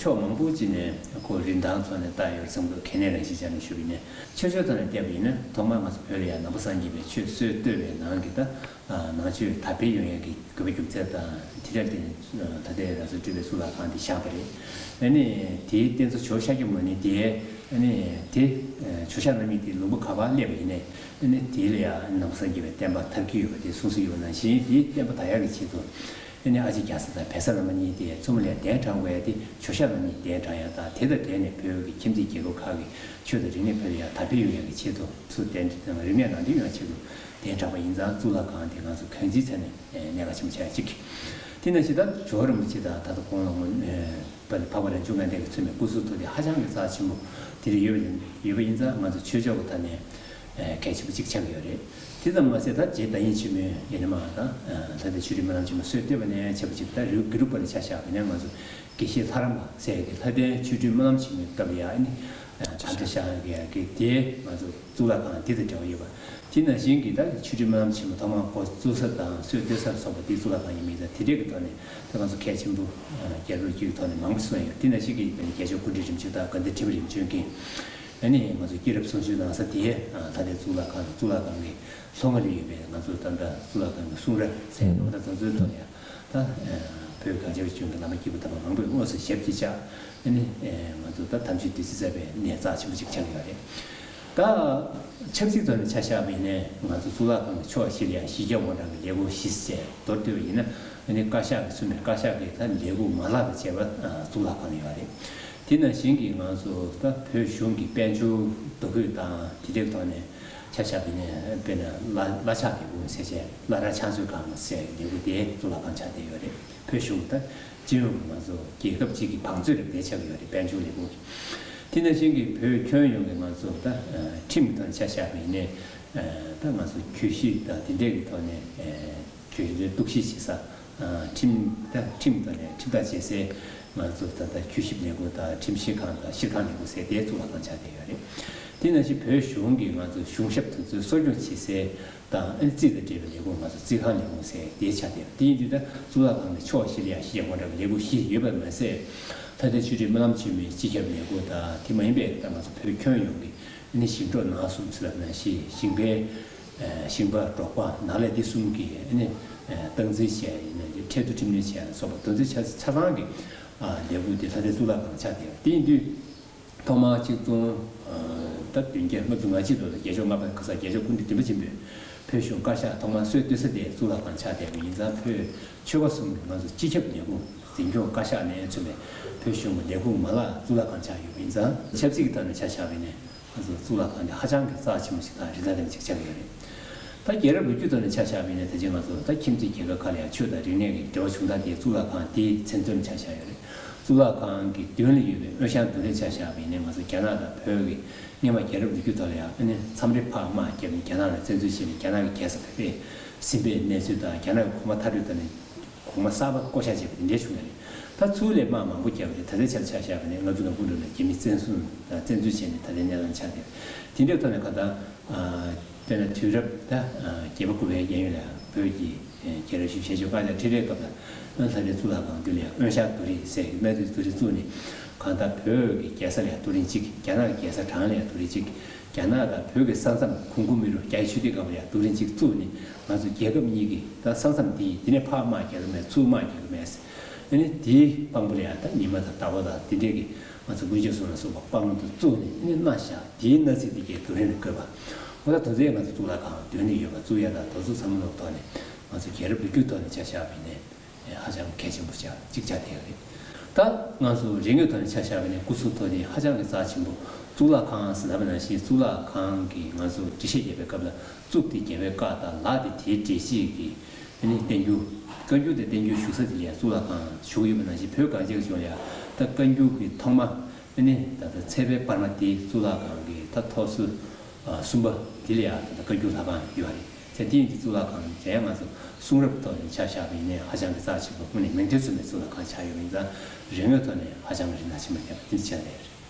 ཕྱོགས་མང་པོ་ཅིག་ནས་ཁོ་རིན་ཐང་ཐོག་ནས་བལྟ་ཡོད་བསམ་གྱི་འདུག་གལ་གནད་རང་བཞིན་ཆ་ནས་ཞུས་པ་ཡིན་ན། ཆོས་ཕྱོགས་ཐོག་ནས་བལྟས་པ་ཡིན་ན་ཐོག་མར་ང་ཚོ་བོད་ལ་ཡང་ནང་པ་སངས་རྒྱས་པའི་ཆོས་སྲོལ་གཏོད་པའི་ནང་གི་ད་ནང་ཆོས་དར་སྤེལ་ཡོང་ཡག་གི་དགོས་པ་རྒྱུ་མཚན་དང་དེ་འདྲ་དེ་ད་ལྟའི་རང་ཚོ་སྤྲུལ་པའི་གཙུག་ལག་ཁང་དེ་བཞེངས་པ་རེད། ཨ་ནི་དེའི་རྟེན་གཙོ་ཇོ་ཤཱཀྱ་མུ་ནེ་དེ་ཨ་ནི་དེ་ཇོ་ཤཱཀ་རྣམ་གཉིས་དེ་ལུང་པ་ག་པར་སླེབས་པ་ཡིན་ནའི་ཨ་ནི་དེ་ལ་ཡང་ནང་པ་སངས་རྒྱས་པའི་བསྟན་པ་དར་གྱི་ཡོད་པ་དེ་གསུངས་སྲོལ་ཡོད་པ་ནང་བཞིན་དེའི་བསྟན་པ་དར་ཡག་གི་ཆེད་དུ། ཨ་ནི་ཨ་ལྕེ་རྒྱ་བཟའ་དང་བལ་བཟའ་རྣམ་པ་གཉིས་དེ་མཚོ་མོ་ལ་གདན་དྲངས་དགོས་ཡ་དེ་ཇོ་ཤཱཀ་རྣམ་གཉིས་གདན་དྲངས་ཡ་དང་དེ་དང་འབྲེལ་ནས་བོད་ཀྱི་ཁྱིམ་མཚེས་རྒྱལ་ཁབ་ཁག་གི་ཆོས་དང་རིག་གནས་བོད་ལ་ཡང་དར་སྤེལ་ཡོང་ཡ་གི་ཆེད་དུ་ཚུར་གདན་རིག་གནས་ནང་དོན་ཡོང་ཡ་ཆེད་དུ་གདན་དྲངས་པ་ཡིན་ཙང་གཙུག་ལག་ཁང་དེ་ང་ཚོ་གང་ཅིའི་ཚད་ནས་གནད་འགག་ཆེན་པོ་ཆགས་ཡ་གཅིག་དེ་ནང་བཞིན་ད་ཇོ་བོ་རིན་པོ་ཆེ་དང་ད་ལྟ་གོང་ལ་འཕགས་པ་རང་བྱུང་ལྔ་ལྡན་གྱིས་མཚོན་པའི་སྐུ་གཟུགས་ཐོག་དེ་ཧ་ཅང་གི་རྩ་ཆེན་པོ་དེ་འདྲ་ཡོད་པ་ཡིན་ཙང་ང་ཚོ་ཆོས་ཕྱོགས་ཀྱི་ཐད་ནས། གལ་ཆེན་པོ་གཅིག་ཆགས་ཀྱི་ཡོད་རེད། དེ་ཙམ་མ་ཟད་ད་རྗེ་བདག་ཉིད་ཆེན་མོའི་ཡེ་ནས་མ་ད་ལྷ་ལྡན་ཆོས་སྒྲོན་སྨོན་ལམ་ཆེན་མོ་སྲོལ་གཏོད་པ་ནས་བྱས་པ་ཅིག་ད་རི་རི་རུ་པ་ལ་ཆ་བཞག་པ་ཡིན་ན་ང་ཚོ་དགེ་བཤེས་ལྷ་རམས་པ་ཟེར་གྱི་ལྷ་ལྡན་ཆོས་སྒྲོན་སྨོན་ལམ་ཆེན་མོའི་སྐབས་ལ་ཡང་ཨ་ནི་དམ་བཅའ་བཞག་ཡག་གི་དེ་ང་ཚོ་གཙུག་ལག་ཁང་དེ་དང་འབྲེལ་བ་ཡོད་པ། དེ་ནང་བཞིན་གྱི་ད་ཆོས་སྒྲོན་སྨོན་ལམ་ཆེན་མོ་ཐོག་མར་འགོ་བཙུགས་ས་དང་སྲོལ་གཏོད་སར་སོགས་པ་དེ་གཙུག་ལག་ཁང་ཡིན་མིན་དང་དེ་འདྲས་ཀྱི་ཐོག་ནས་ད་ང་ཚོ་གལ་ཆེན་པོ་རྒྱལ་པོའི་རྒྱུད་ཀྱི་ཐོག་ནས་མང་པོ་གསུངས་ཡོད། དེ་ནང་བཞིན་གྱི་དགེ་བཤེས་ཀུན་འདུས་རིམ་བྱོན་དང་དགའ་ལྡན་ཁྲི་པ་རིམ་བྱོན་གྱིས། ཨ་ནི་ང་ཚོ་སྐྱེས་རབས་གསུང་ཆོས་གནང་ས་དེ་ལྷ་ལྡན་གཙུག་ལག་ཁང་དང་གཙུག་ལག་ཁང་གི་ལྷོ་ངོས་ལ་ཡོད་པའི་ང་ཚོ་ད་ལྟ་གཙུག་ལག་ཁང་གི་གསུང་རབ་ཟེར་ཡོད་ད་དེ་ཚོའི་ཐོག་ནས་ད་བོད་གངས་ཅན་གྱི་ལྗོངས་ཀྱི་བླ་མ་སྐྱེས་བུ་དམ་པ་མང་པོས་དངོས་སུ་ཞབས་ཀྱིས་བཅགས། ཨ་ནི་ང་ཚོ་ད་དམ་ཆོས་བདུད་རྩི་བསྩལ་བའི་གནས་རྩ་ཆེན་པོ་ཅིག་ཆགས་ཀྱི་ཡོད་རེད། ད་ཆབ་སྲིད་ཐོག་ནས་ཆ་བཞག་པ་ཡིན་ནའི་ང་ཚོ་གཙུག་ལག་ཁང་གི་ཕྱོགས་བཞི་ལ་ཡང་བཞི་བརྒྱ་སྒོ་འགྲམ་གྱི་ལས་ཁུངས་བཞི་ཟེར་མདོར་བསྡུས་པ་ཡིན་ན་ཨ་ནི་བཀའ་ཤག་གིས་མཚོན་པའི་བཀའ་ཤག་གི་ད་ལས་ཁུངས་མ་ལག་དང་བཅས་པ་གཙུག་ལག་ཁང་ལ་ཡོད་རེད། དེ་ནང་བཞིན་གྱི་ང་ཚོ་ད་བོད་གཞུང་གི་དཔལ་འབྱོར་འདུ་འགོད་དང་དེ་འདྲའི་ཐོག་ནས་ཆ་བཞག་པ་ཡིན་ན་དཔེར་ན་བླ་བླ་ཕྱག་ལས་ཁུངས་ཟེར་བྱས་བླ་ར་ཕྱག་མཛོད་ཁང་ཟེར་ལས་ཁུངས་དེ་གཙུག་ལག་ཁང་ཆགས་བསྡད་ཡོད་རེད། བོད་གཞུང་གི་ད་སྤྱི་ཡོངས་ཀྱི་ང་ཚོ་རྒྱལ་ཁབ་ཅིག་གི་བང་མཛོད་རེད་བསྡད་ཆགས་ཀྱི་ཡོད་རེད། དཔལ་འབྱོར་ལས་ཁུངས་ཀྱི། དེ་ནང་བཞིན་གྱི་བོད་ཁྱོན་ཡོངས་ཀྱི་ང་ཚོ་ད་ཁྲིམས་ཀྱི་ཐོག་ནས་ཆ་བཞག་པ་ཡིན་ནའི་ད་ང་ཚོ་གྱོད་ཞིབ་དང་དེ་འདྲས་ཀྱི་ཐོག་ནས་གྱོད་གཏུག་བཤེར་བྱེད་ས་ཁྲིམས་ད་ཁྲིམས་ཐོག་ནས་ཁྲིམས་ཐག་བཅད་སའི་ང་ཚོ་ད་ལྟ་གྱོད་ཞིབ་ལས་ཁུངས་དང་ཁྲིམས་བཤེར་ཁང་དང་བཤེར་ཁང་ལས་ཁུངས་ཟེར་དེ་གཙུག་ལག་ཁང་ཆགས་བསྡད་ཡོད་རེད། དེ་ནང་བཞིན་བོད་གཞུང་གི་ང་ཚོ་གཞུང་ཞབས་དེ་ཚོའི་གསོ་སྐྱོང་བྱེད་སའི་དང་ཨ་ནི་རྩིས་དང་འབྲེལ་བའི་ལས་ཁུངས་ང་ཚོ་རྩིས་ཁང་ལས་ཁུངས་ཟེར་དེ་ཆགས་བསྡད་ཡོད། དེ་ཡིན་དུས་ད་གཙུག་ལག་ཁང་གི་ཕྱོགས་བཞི་ལ་ཡང་བཞི་བརྒྱ་སྒོ་འགྲམ་གྱི་ལས་ཁུངས་བཞི་ཡོད་པ་མ་ཟད། ལྷ་ལྡན་ཆོས་སྒྲོན་སྨོན་ལམ་ཆེན་མོའི་སྤྱི་ཁྱབ་ལས་ཁུངས་དང་དེ་མ་ཡིན་པའི་ད་ང་ཚོ་བོད་ཁྱོན་ཡོངས་ཀྱི་ཨ་ནི་ཞིང་འབྲོག་ནང་གསུམ་ཟེར་ལབ་ནང་བཞིན་ཞིང་པའི་ཞིང་པ་འབྲོག་པ་ནང་ལས་དེ་གསུམ་གྱི་ཨ་ནི་སྟངས་འཛིན་བྱས་ཡིན་ན་ཁྲལ་བསྡུ་ཁྲིམས་གནོན་བྱས་ལ་སོགས་པ་དེ་ཚོའི་ཆ་ཆ་ཚང་གི་ལས་ཁུངས་དེ་ལྷ་ལྡན་གཙུག་ལག་ཁང་ཆགས་བསྡད་ཡོད། དེ་ཡིན་དུས། ཐོག་མར་གཅིག་སྟོང་ད་བདུན་བརྒྱ་ལྔ་བཅུ་ང་གཅིག་ལོ་ལ་རྒྱལ་མཆོག་ལྔ་པ་གེ་སར་རྒྱལ་མཆོག་སྐུ་ཕྲེང་བདུན་པ་ཆེན་པོས་བོད་གཞུང་བཀའ་ཤག་ཐོག་མར་སྲོལ་གཏོད་ས་དེ་གཙུག་ལག་ཁང་ཆགས་བསྡད་པ་ཡིན་ཙང་བོད་ཆོལ་ཁ་གསུམ་གྱི་ང་ཚོ་སྤྱི་ཁྱབ་ལས་ཁུངས་འཛིན་སྐྱོང་བཀའ་ཤག་ནས་མཚོན་པའི་བོད་གཞུང་གི་ལས་ཁུངས་མ་ལག་གཙུག་ལག་ཁང་ཆགས་ཡོད་པ་ཡིན་ཙང་ཆབ་སྲིད་ཀྱི་ཐོག་ནས་ཆ་བཞག་པ་ཡིན་ན་ང་ཚོ་གཙུག་ལག་ཁང་དེ་ཧ་ཅང་གི་རྩ་ཆེན་པོ་ཞིག་དང་རིན་ཐང་ལྡན་པ་ཞིག་ཆགས་ཀྱི་ཡོད་རེད། ད་རྒྱལ་རབས་ལོ་རྒྱུས་ཐོག་ནས་ཆ་བཞག་པ་ཡིན་ན་ད་ཅི་ང་ཚོ་ད་ཁྱིམ་མཚེས་རྒྱལ་ཁབ་ཁག་ལ་ཡང་ཆོས་དང་རིག་གནས་ཀྱི་འབྲེལ་བ་བྱུང་སྟངས་དེ་གཙུག་ལག་ཁང་དེའི་མཚོན་དོན་ཆ་བཞག་ཡོད་རེད། གཙུག་ལག་ཁང་གི་མདུན་ལ་ཡོད་པའི་དབོན་ཞང་རྡོར་རིང་ཆ་བཞག་པ་ཡིན་ན་ང་ཚོ་རྒྱ་ནག་དང་བོད་ཀྱི་སྔོན་མ་རྒྱལ་རབས་ལོ་རྒྱུས་ཐོག་ལ་ཡང་ཨ་ནི་མཚམས་རེ་ཕར་དམག་བརྒྱབ་ནས་རྒྱ་ནག་ལ་བཙན་འཛུལ་བྱས་ནས་རྒྱ་ནག་གི་རྒྱལ་ས་བོད་པས་ཟིན་པའི་གནས་ཚུལ་དང་རྒྱ་ནག་གི་གོང་མ་མཐའ་སྐྲོད་བཏང་ནས་གོང་མ་གསར་པ་བསྐོ་བཞག་བྱས་པ་དེ་འདྲ་བྱུང་བ་རེད། ད་ཚུར་ལ་དམག་མང་པོ་བརྒྱབ་པ་རེད། ད་ལྟའི་ཆར་ཆ་བཞག་པ་ཡིན་ན་ལྔ་བཅུ་ང་དགུ་ལོ་ལ་རྒྱ་མི་བཙན་བཟུང་དང་བཙན་འཛུལ་བྱས་ནས་ད་ལྟའི་གནས་སྟངས་ཆགས་བསྡད་པ་དེ་འདྲའི་ཐོག་ནས་གང་ལྟར། དཔེར་ན་དུས་རབས་ད་བརྒྱད་པ་དགུ་པའི་གཡས་གཡོན་ལ་བོད་ཀྱི་རྒྱལ་རབས་བཞི་བཅུ་ཞེ་གཅིག་དཀའ་ལས་ཁྲིད་རེས་སྐབས་ལ་ལྷ་ལྡན་གཙུག་ལག་ཁང་མདུན་ལ་ཡང་དབོན་ཞང་རྡོར་རིང་ཟེར་གྱི་གནའ་དུས་རྡོ་རིང་བཙུགས་ནས་གང་ལྟར་བོད་ཀྱི་རྒྱལ་ས་ལ་ཡང་རྡོ་རིང་གཅིག་རྒྱ་ནག་གི་རྒྱལ་ས་ཊཱན་ལ་ཡང་རྡོ་རིང་གཅིག་རྒྱ་ནག་དང་བོད་ཀྱི་ས་མཚམས་གུང་ཁུན་མི་རུ་རྒྱ་ཡི་ཆོས་སྡེ་སྒང་ལ་ཡང་རྡོ་རིང་གཅིག་བཙུགས་ནས་ང་ཚོ་རྒྱལ་ཁབ་གཉིས་ཀྱི་ད་ས་མཚམས་འདི་ཡིན། འདི་ནས་ཕར་དམག་རྒྱག་གི་མེད། ཚུར་དམག་རྒྱག་གི་མེད། ཨ་ནི་དེའི་དཔང་པོ་ལ་ཡང་ད་ཉི་མ་དང་ཟླ་བ་དང་དེ་འདྲས་ཀྱི་ང་ཚོ་དཀོན་མཆོག་གསུམ་ལ་སོགས་པ་དཔང་དུ་བཙུགས་ནས་ཨ་ནི་མནའ་བཞག་དེའི་མནའ་ཚིག་འདི་གའི་རྡོ་རིང་ལ་བརྐོས་པ། འོ་ད་དེ་ཚོའི་ང་ཚོ་གཙུག་ལག་ཁང་མདུན་ནས་ཡོད་པ་བཙུགས་ཡ་དང་དེ་ཚོ་བསམ་བློ་ཐོག་ནས་ང་ཚོ་རྒྱལ་རབས་ལོ་རྒྱུས་ཐོག་ནས་ཆ་བཞག་པ་ཡིན་ནའི་ཧ་ཅང་གལ་ཆེན་པོ་ཆགས་གཅིག་ཆགས་བསྡད་ཡོད་རེད། ད་ང་ཚོ་རིག་དངོས་ཐོག་ནས་ཆ་བཞག་པ་ཡིན་ནའི་སྐུ་གཟུགས་ཐོག་ནས་ཧ་ཅང་གི་རྩ་ཆེན་པོ་གཙུག་ལག་ཁང་ཟེར་ལབ་པ་ནང་བཞིན་གཙུག་ལག་ཁང་གི་ང་ཚོ་འགྲེལ་བཤད་རྒྱབ་པའི་སྐབས་ལ་གཙུག་དེ་རྒྱལ་བའི་བཀའ་དང་ལག་དེ་དེའི་འགྲེལ་བཤད་ཀྱི་ཨ་ནི་བསྟན་འགྱུར། བཀའ་འགྱུར་དེ་བསྟན་འགྱུར་བཞུགས་ས་དེ་ལ་ཡང་གཙུག་ལག་ཁང་བཞུགས་ཡོད་པ་ནང་བཞིན་བོད་གངས་ཅན་གྱི་ལྗོངས་ལ་ཡང་ད་བཀའ་འགྱུར་གྱི་ཐོག་མ། ཨ་ནི་ད་ལྟ་ཚལ་པའི་པར་མ་དེ་གཙུག་ལག་ཁང་གི་ད་ཐོག་སོ་གསུམ་པ་དེ་ལ་ཡང་ད་ལྟ་བཀའ་འགྱུར་ལྷ་ཁང་ཡོད་རེད། ཚེ་འདི་ཡིན་གྱི་གཙུག་ལག་ཁང་དེ་ང་ཚོ་གསུང་རབ་ཐོག་ནས་ཆ་བཞག་པ་ཡིན་ནའི་ཧ་ཅང་གི་རྩ་ཆེན་པོ་དངོས་གནས་མིང་དོན་མཚུངས་པའི་གཙུག་ལག་ཁང་ཆགས་ཡོད་པ་ཡིན་ཙང་རིག་དངོས་ཐོག་ནས་ཧ་ཅང་གི་རིན་ཐང་ཆེན་པོ་ལྡན་པ་དེ་འདྲ་ཆགས་བསྡད་ཡོད་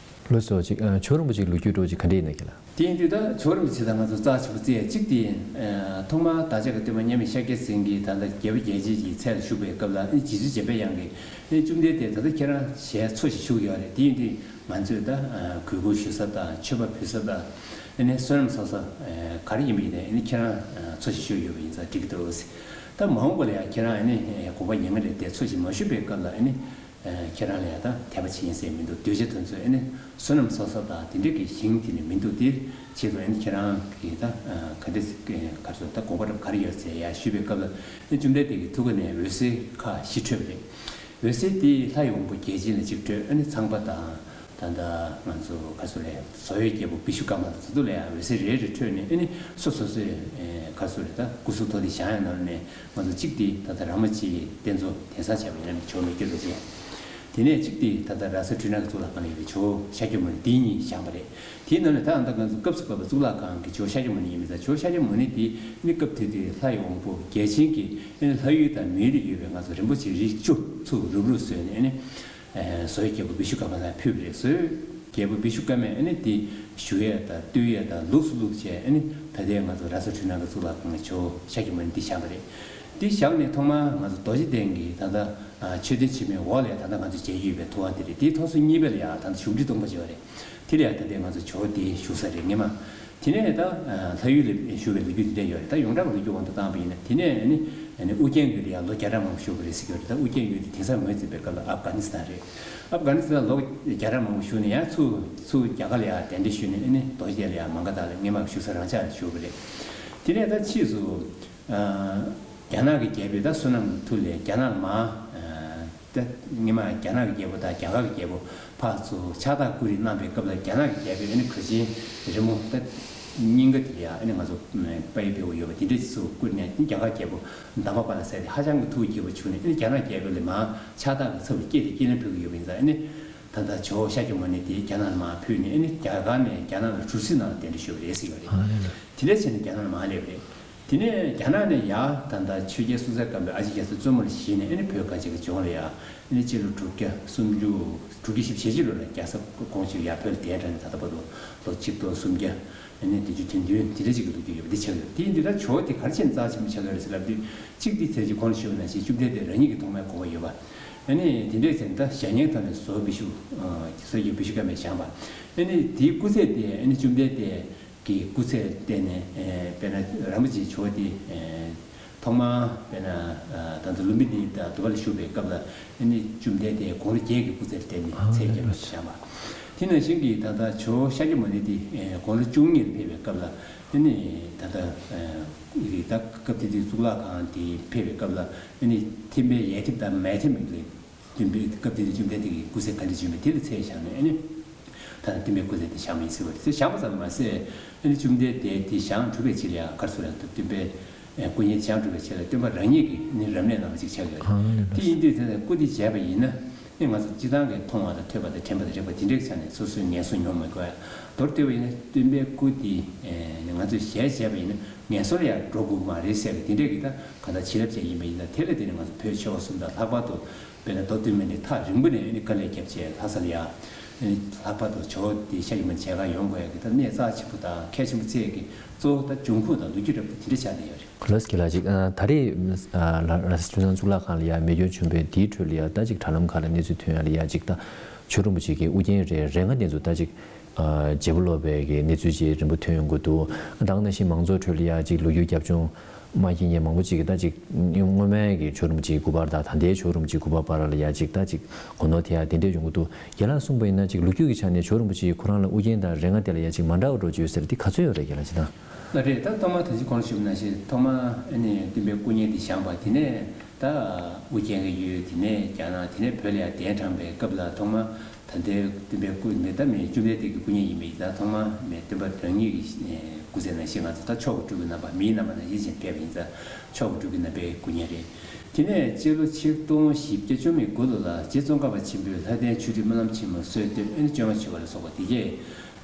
རེད། ལགས་སོ། ཅིག་ཨ། ཇོ་བོ་རིན་པོ་ཆེའི་ལོ་རྒྱུས་འདྲ་བོ་ཅིག་ག་འདྲ་ཡིན་ན་ཁྱེད་ལ། དེ་ཡིན་དུས་ད་ཇོ་བོ་རིན་པོ་ཆེ་དང་ང་ཚོ་རྩ་ཆེན་པོ་བརྩི་ཡ་གཅིག་དེ། ཨ། ཐོག་མར་བདག་ཅག་གི་སྟོན་པ་མཉམ་མེད་ཤཱཀྱ་སེང་གེ་ད་ལྟ་རྒྱལ་པོ་རྒྱལ་བྱེད་ཀྱི་ཚལ་ལ་བཞུགས་པའི་སྐབས་ལ། ཨ་ནི་རྗེ་བཙུན་འཇམ་དཔལ་དབྱངས་ཀྱིས། ཨ་ནི་བཅོམ་ལྡན་འདས་ད་ལྟ་ཁྱེད་རང་ཞལ་འཚོ་ཞིག་བཞུགས་ཡོད་རེད། དེ་ཡིན་དུས་ང་ཚོས་ད། ཨ། གུས་བཀུར་ཞུ་ས་དང་མཆོད་པ་ཕུལ་ས་དང་། ཨ་ནི་བསོད་ནམས་གསོག་ས། ཨ། ག་རེ་ཡིན་པ་ཡིན་ནའི། ཨ་ནི་ཁྱེད་རང་འཚོ་ཞིག་བཞུགས་ཡོད་པ་ཡིན་ཙང་འགྲིག་གི་འདུག་ཟེར། ད་མ་འོངས་པ་ལ་ཡང་ཁྱེད་རང་ཨ་ནི་དགོངས་པ་ཉེ་ང་རེད་དེ་འཚོ་ཞིག་མ་བཞུགས་པའི་སྐབས་ལ། ཨ་ནི། ཨ། ཁྱེད་རང་ལ་ཡང་ད་དད་པ་བྱེད་ཡིན་ཟེར་མི་འདུག་གདུལ་བྱ་དེ་ཚོས་ཨ་ནི་བསོད་ནམས་གསོག་ས་དང་དེ་འདྲ་གི་ཞིང་དེ་ནི་མི་འདུག་དེའི་ཆེད་དུ་ཨ་ནི་ཁྱེད་རང་གིས་ད། ཨ། ག་འདྲ་ཟེར། ག་རེ་ཟེར། ད་དགོངས་པ་རབ་ག་རེ་ཡོད་ཟེར་ཡ་ཞུས་པའི་སྐབས་ལ། ཨ་ནི་བཅོམ་ལྡན་འདས་ཀྱི་ཐུགས་ཀ་ནས་འོད་ཟེར་ཁ་བཞི་འཕྲོས་པ་རེད། འོད་ཟེར་དེ་ལྷའི་དབང་པོ་བརྒྱ་བྱིན་ལ་གཅིག་འཕྲོས། ཨ་ནི་ཚངས་པ་དང་། ད་ལྟ་ང་ཚོ་ག་རེ་ཟེར་རེད། བཟོ་བོའི་རྒྱལ་པོ་བི་ཤུ་ཀརྨ་དང་དེ་ཚོ་ལ་ཡང་འོད་ཟེར་རེ་རེ་འཕྲོས་ནས། ཨ་ནི་སོ་སོ་སོའི། ཨ། ག་རེ་ཟེར་རེད། ད་སྐུ་གཟུགས་ཐོག་དེ་བཞེངས་ཡ་ནང་ནས། ང་ཚོ་གཅིག་དེ་ད་ལྟ་ར་མ་ཅིའི་རྟེན་གཙོ་གདན་ས་བྱས་པ་ཡིན་ན་ཇོ་བོ་མི་བསྐྱོད་རྡོ་རྗེ། དེ་ནས་གཅིག་དེ་ད་ལྟ་ར་ས་འཕྲུལ་སྣང་གི་གཙུག་ལག་ཁང་ལ་ཡོད་པའི་ཇོ་བོ་ཤཱཀྱ་མུ་ནེ། དེ་གཉིས་བཞེངས་པ་རེད། དེའི་ནང་ནས་ད་ལྟ་ང་ཚོ་སྐབས་སུ་བབས་པ་གཙུག་ལག་ཁང་གི་ཇོ་བོ་ཤཱཀྱ་མུ་ནེ་ཡིན་མིན་ད། ཇོ་བོ་ཤཱཀྱ་མུ་ནེ་དེ་ནི་སྐབས་དེ་དུས་ལྷའི་དབང་པོ་བརྒྱ་བྱིན་གྱིས། ཨ་ནི་ལྷ་ཡུལ་དང་མིའི་རིགས་ཡོད་པའི་ང་ཚོ་རིན་པོ་ཆེ་རིགས་བཅུ་ཚུར་རུབ་རུབ་བཟོས་ནས། ཨ་ནི། ཨ། བཟོ་བོའི་རྒྱལ་པོ་བི་ཤུ་ཀརྨ་ལ་ཕུལ་བ་རེད། བཟོ་བོའི་རྒྱལ་པོ་བི་ཤུ་ཀརྨས་ཨ་ནི་དེ་བཞུགས་ཡས་དང་བཏུལ་ཡས་དང་ལུགས་སུ་བླུགས་བྱས། ཨ་ནི་ད་ལྟའི་ང་ཚོ་ར་ས་འཕྲུལ་སྣང་གི་གཙུག་ལག་ཁང་གི་ཇོ་བོ་ཤཱཀྱ་མུ་ནེ་འདི་བཞེངས་པ་རེད། འདི་བཞེངས་ནས་ཐོག་མར་ང་ཚོ་རྡོ་རྗེ་གདན་གྱི་ད་ལྟ། ཨ། མཆོད་རྟེན་ཆེན་མོའི་འོག་ལ་ཡ་ད་ལྟ་ང་ཚོ་མཇལ་རྒྱུ་ཡོད་པའི་ཐུབ་དབང་དེ་རེད། དེའི་ཐོག་སོ་གཉིས་པ་ལ་ཡ་ད་ལྟ་བཞུགས་ཁྲི་སྟོང་པ་ཅིག་ཡོད་རེད། དེ་ལ་ཡ་ད་ལྟའི་ང་ཚོ་ཇོ་བོ་དེ་བཞུགས་ས་རེད། སྔོན་མ། དེ་ནས་ད། ཨ། ལྷ་ཡུལ་ལ་བཞུགས་པའི་ལོ་རྒྱུས་དེ་འདྲ་ཡོད་རེད། ད་ཡོངས་གྲགས་ཀྱི་ལོ་རྒྱུས་དབང་དུ་བཏང་བ་ཡིན་ན། དེ་ནས་ཨ་ནི། ཨ་ནི་ཨུ་རྒྱན་ཡུལ་ལ་ཡང་ལོ་བརྒྱ་ཕྲག་མང་པོ་བཞུགས་པ་རེད་ཟེར་གྱི་ཡོད་རེད། ད་ཨུ་རྒྱན་ཡུལ་དེ་དེང་སང་ངོས་འཛིན་པའི་སྐབས་ལ་ཨབ་གྷ་ནི་སི་ཐན་རེད། ཨབ་གྷ་ནི་སི་ཐན་ལོ་བརྒྱ་ཕྲག་མང་པོ་བཞུགས་ནས། ཡང་ཚུར་ཚུར་རྒྱ་གར་ལ་ཡང་གདན་འདྲེན་ཞུས་ནས། ཨ་ནི་རྡོ་རྗེ་གདན་ལ་ཡང་མ་ག་དྷ་ལ་སྔོན་མ་བཞུགས་ས་རང་འཇགས་ལ་བཞུགས་པ་རེད། དེ་ནས་ད་ཕྱིས་སུ། ཨ། རྒྱ་ནག་གི་རྒྱལ་པོས་ད་བསོད་ནམས་མཐུ་ལས་རྒྱ་ནག་ལ་མར། ཨ། ད་སྔོན་མ་རྒྱ་ནག་གི་རྒྱལ་པོ་དང་རྒྱ་གར་གྱི་རྒྱལ་པོ་ཕར་ཚུར་ཕྱག་རྟགས་བསྐུར་རེས་གནང་བའི་སྐབས་ལ། རྒྱ་ནག་གི་རྒྱལ་པོས་ཨ་ནི་གོས་ཆེན་རི་མོ་ད་སྙིང་ག་དེ་ལ་ཡ། ཨ་ནི་ང་ཚོ་པ་ཡི་བེའུ་ཡོད་པ་དེ་འདྲ་ཞིག་ཚུར་བསྐུར་ནས། ཨ་ནི་རྒྱ་གར་རྒྱལ་པོ་དམ་པ་པཱ་ལ་ཟེར་དེ་ཧ་ཅང་གི་ཐུགས་དགྱེས་པོ་བྱུང་ནས། ཨ་ནི་རྒྱ་ནག་རྒྱལ་པོ་ལ་མར་ཕྱག་རྟགས་ཀྱི་ཚབ་ལ་སྐྱེས་དེ་སྐྱེས་ལན་ཕུལ་གྱི་ཡོད་པ་ཡིན་ཙང་། ཨ་ནི་ད་ལྟ་ཇོ་བོ་ཤཱཀྱ་མུ་ནེ་དེ་རྒྱ་ནག་ལ་མར་ཕུལ་ནས། ཨ་ནི་རྒྱ་གར་ནས་རྒྱ་ནག་ལ་གྲུ་གཟིངས་ནང་ལ་གདན་འདྲེན་ཞུས་པ་རེད་ཟེར་གྱི་ཡོད་རེད། ཨ་ལས་ལ། དེ་འདྲ་བྱས་ནས་རྒྱ་ནག་ལ་མར་སླེབས་པ་རེད། དེ་ནས་རྒྱ་ནག་ནས་ཡར་ད་ལྟ་ཆོས་རྒྱལ་སྲོང་བཙན་སྒམ་པོས་ཨ་ཕྱི་རྒྱལ་ས་བཙུན་མོ་ལ་བཞེས་ནས། ཨ་ནི་བོད་གངས་ཅན་གྱི་ལྗོངས་ལ་ཡར། ཨ་ནི་སྤྱི་ལོ་དྲུག་བརྒྱ་སུམ་ཅུ། དྲུག་བརྒྱ་བཞི་བཅུ་ཞེ་གཅིག་ལོ་ལ་རྒྱལ་ས་དགོངས་བཞེས་ཡར་བོད་ལ་གདན་དྲངས་ནས། ད་ལྟ་བར་དུ་ལོ་ཆིག་སྟོང་སུམ་བརྒྱ། ཨ་ནི་བདུན་ཅུ་དོན་བདུན་དེ་འདྲ་ཅིག་གི་ལོ་རྒྱུས་ཡོད་པ་འདི་ཆགས་ཡོད། དེ་ཡིན་དུས་ད་ཇོ་བོ་དེ་ག་རེ་བྱས་ནས་རྩ་ཆེན་པོ་ཆགས་ཡོད་རེད་ཟེར་ལབ་དུས། གཅིག་འདི་ཚེ་གཅིག་གོང་ལ་ཞུས་པ་ནང་བཞིན་བཅོམ་ལྡན་འདས་རང་ཉིད་ཀྱིས་ཐོག་མར་དགོངས་པ་ཡོད་པ། ཨ་ནི་དེ་འདྲ་བྱས་ནས་ད་ཞལ་སྙན་ཐོག་ནས་བཟོ་བོ་བི་ཤུ། ཨ། བཟོ་བོ་བི་ཤུ་ཀརྨས་བཞེངས་པ། ཨ་ནི་དེའི་སྐུ་ཚད་དེ། ཨ་ནི་བཅོམ་ལྡན་འདས་ཀྱི་སྐུ་ཚད་བལྟས་ནས། ཨེ། དཔེར་ན་རིན་པོ་ཆེའི་ཇོ་བོ་དེ། ཨེ། ཐོག་མར་དཔེར་ན། ཨ། ད་ལྟ་ལུམ་བི་ནི་དང་དུ་བ་ལ་བཞུགས་པའི་སྐབས་ལ། ཨ་ནི་བཅོམ་ལྡན་འདས་དགུང་ལོ་བརྒྱད་ཀྱི་སྐུ་ཚད་བལྟས་ནས། ཨ། ཚད་བརྒྱབ་ནས་བཞེངས་པ། དེ་ནང་བཞིན་གྱི་ད་ལྟ་ཇོ་བོ་ཤཱཀྱ་མུ་ནེ་དེ། ཨེ། དགུང་ལོ་བཅུ་གཉིས་ལ་ཕེབས་པའི་སྐབས་ལ། ཨ་ནི་ད་ལྟ། ཨེ། ད་སྐབས་དེ་དུས་གཙུག་ལག་ཁང་དེ་ཕེབས་པའི་སྐབས་ལ། ཨ་ནི་ཐིམ་པའི་ཡས་ཐིབས་དང་མས་ཐིབ་ལས། སྟོན་པའི་སྐབས་དེ་དུས་བཅོམ་ལྡན་འདས་ཀྱི་སྐུ་ཚད་ག་འདྲ་བྱུང་བས་དེ་ལ་ཚད་བཞག་ནས། ཨ་ནི་ད་ལྟ་སྟོན་པའི་སྐུ་ཚད་དེ་བཞེངས་པ་ཡིན་ཟེར་བ་རེད། དེ་བཞེངས་པ་ཙམ་མ་ཟད། ཨ་ནི་བཅོམ་ལྡན་འདས་དེ་བཞེངས་གྲུབ་པའི་ཕྱིར་ཡང་ག་རེ་ཟེར་རེད། སྟོན་པའི་སྐུ་བརྙན་བཞེངས་གྲུབ་པའི་ཕྱིར་ལ་སྟོན་པ་རང་ཉིད་ཀྱིས་ནི་རབ་གནས་གནང་བ་ཅིག་ཆགས་ཡོད་རེད། ཨ་ནི་དེ་ཡིན་དུས་དེ་སྐུ་དེ་མཇལ་བ་ཡིན་ན། ཨ་ནི་ང་ཚོ་སྤྱིར་བཏང་གི་མཐོང་བ་དང་ཐོས་པ་དང་དྲན་པ་དང་རེག་པ་དེ་འདྲའི་ཆ་ནས་སོ་སོའི་ངལ་གསོ་མྱོང་མི་དགོས། མདོར་བསྡུས་པ་ཡིན་ན་སྟོན་པའི་སྐུ་དེ། ཨ་ནི་ང་ཚོས་ཞལ་མཇལ་བ་ཡིན་ན་ངལ་གསོ་ལ་ཡང་འགྲོ་དགོས་མ་རེད་ཟེར་གི་དེ་འདྲའི་གི། ད་གང་ལྟར་བྱིན་རླབས་ཅན་ཡིན་པ་ཡིན་ཙང་། དེ་ལ་བརྟེན་ནས་ང་ཚོ་བོད་ཆོལ་ཁ་གསུམ་དང་ལྷག་པར་དུ། དཔེར་ན་མདོ་སྟོད་སྨད་ནས་ཐག་རིང་པོ་ནས་ཨ་ནི་དཀའ་ལས་བརྒྱབ་བྱས་ལྷ་ས་ལ་ཡ། ཨ་ནི་ལྷག་པར་དུ་ཇོ་བོ་དེ་ཤཱཀྱ་མུ་ནེ་མཇལ་ཁ་ཡོང་དགོས་ཡ་གི་ད་གནད་རྩ་ཆེན་པོ་དང་གལ་ཆེན་པོ་བཅས་ཀྱི་གཙོ་བོ་ད་འབྱུང་ཁུངས་དང་ལོ་རྒྱུས་འདྲ་པོ་དེ་འདྲ་ཆགས་བསྡད་ཡོད་རེད། ལགས་སོ། ལགས་ཅིག་ཨ། ད་རེས་ཨ། ལ་ར་ས་འཕྲུལ་སྣང་གཙུག་ལག་ཁང་ལ་ཡ་མེ་སྐྱོན་བྱུང་བའི་དེའི་ཁྲོད་ལ་ཡ། ད་ཅིག་དྲ་ལམ་ཁག་ལ་གནས་ཚུལ་ཐོན་ཡ་ལ་ཡ་ཅིག་ད་ཇོ་རིན་པོ་ཆེ་གི་དབུ་རྒྱན་རེ་རེ་ལྔ་དེ་ཚོ་ད་ཅིག་ཨ། བརྗེ་པོ་ལོག་པའི་གི་གནས་ཚུལ་ཅིག་རིམ་པ་ཐོན་ཡོང་གི་འདུག་ད་ག་ནང་བཞིན་མང་ཚོགས་ཁྲོད་ལ་ཡ་ཅིག་ལོ་རྒྱུས་རྒྱབ་ལྗོངས་མ་མཁྱེན་མཁན་མང་པོ་ཅིག་གིས་ད་ཅིག་སྔོན་མའི་གི་ཇོ་རིན་པོ་ཆེའི་སྐུ་པར་དང་ད་ལྟའི་ཇོ་རིན་པོ་ཆེའི་སྐུ་པར་བར་ལ་ཡ་ཅིག་ད་ཅིག་གོ་ནོར་ཐེབས་ཡ་དེ་འདྲ་ཡོང་གི་འདུག་རྒན་ལགས་གསུངས་པ་ཡིན་ན་ཅིག་ལོ་རྒྱུས་ཀྱི་ཆ་ནས་ཇོ་རིན་པོ་ཆེ་ཁོ་རང་ལ་དབུ་རྒྱན་དང་རེ་ལྔ་དེ་ལ་ཡ་ཅིག་མ་འདྲ་བ་འདྲ་བོ་ཅིག་ཡོད་ས་རེད། དེ་ག་ཚོད་ཡོད་རེད། རྒན་ལགས་ཅིག་ན། ལགས་རེད། ད་ཐོག་མར་ད་ཅི་གོང་ལ་ཞུས་པ་ནང་བཞིན་ཐོག་མར་ཨ་ནི་སྟོན་པའི་སྐུ་བརྙན་དེ་བཞེངས་པ། དེ་ནས་ད་ཨུ་རྒྱན་གྱི་ཡུལ། དེ་ནས་རྒྱ་ནག། དེ་ནས་བོད་ལ་ཡང་གདན་དྲངས་པའི་སྐབས་ལ་ཐོག་མར་ད་ལྟའི་སྟོན་པའི་སྐུ་མི་ད་མི་བཅོམ་ལྡན་འདས་ཀྱི་སྐུ་བརྙན་ཡིན་པ་ཡིན་ཙང་། ཐོག་མར་མི་སྟོན་པ་རང་ཉིད་ཀྱི་སྐུ་ཚེ་ནང་བཞིན་ང་ཚོ་ད་མཆོག་གི་སྤྲུལ་སྐུ་རྣམ་པ། མིའི་རྣམ་པ་ནང་བཞིན་བྱས་ཕེབས་པ་ཡིན་ཙང་མཆོག་གི་སྤྲུལ་སྐུ་རྣམ་པའི་སྐུ་བརྙན་རེད། དེ་ནས་སྤྱི་ལོ་ཆིག་སྟོང་བཞི་བརྒྱ་བཅུ་མེད་དགུ་ལོ་ལ་རྗེ་ཙོང་ཁ་པ་ཆེན་པོས་ལྷ་ལྡན་ཆོས་སྒྲིག་སྨོན་ལམ་ཆེན་མོ་སྲོལ་གཏོད། ཨ་ནི་བཅོ་ལྔ་མཆོད་པ་ལ་སོགས་པ་དེ་གས།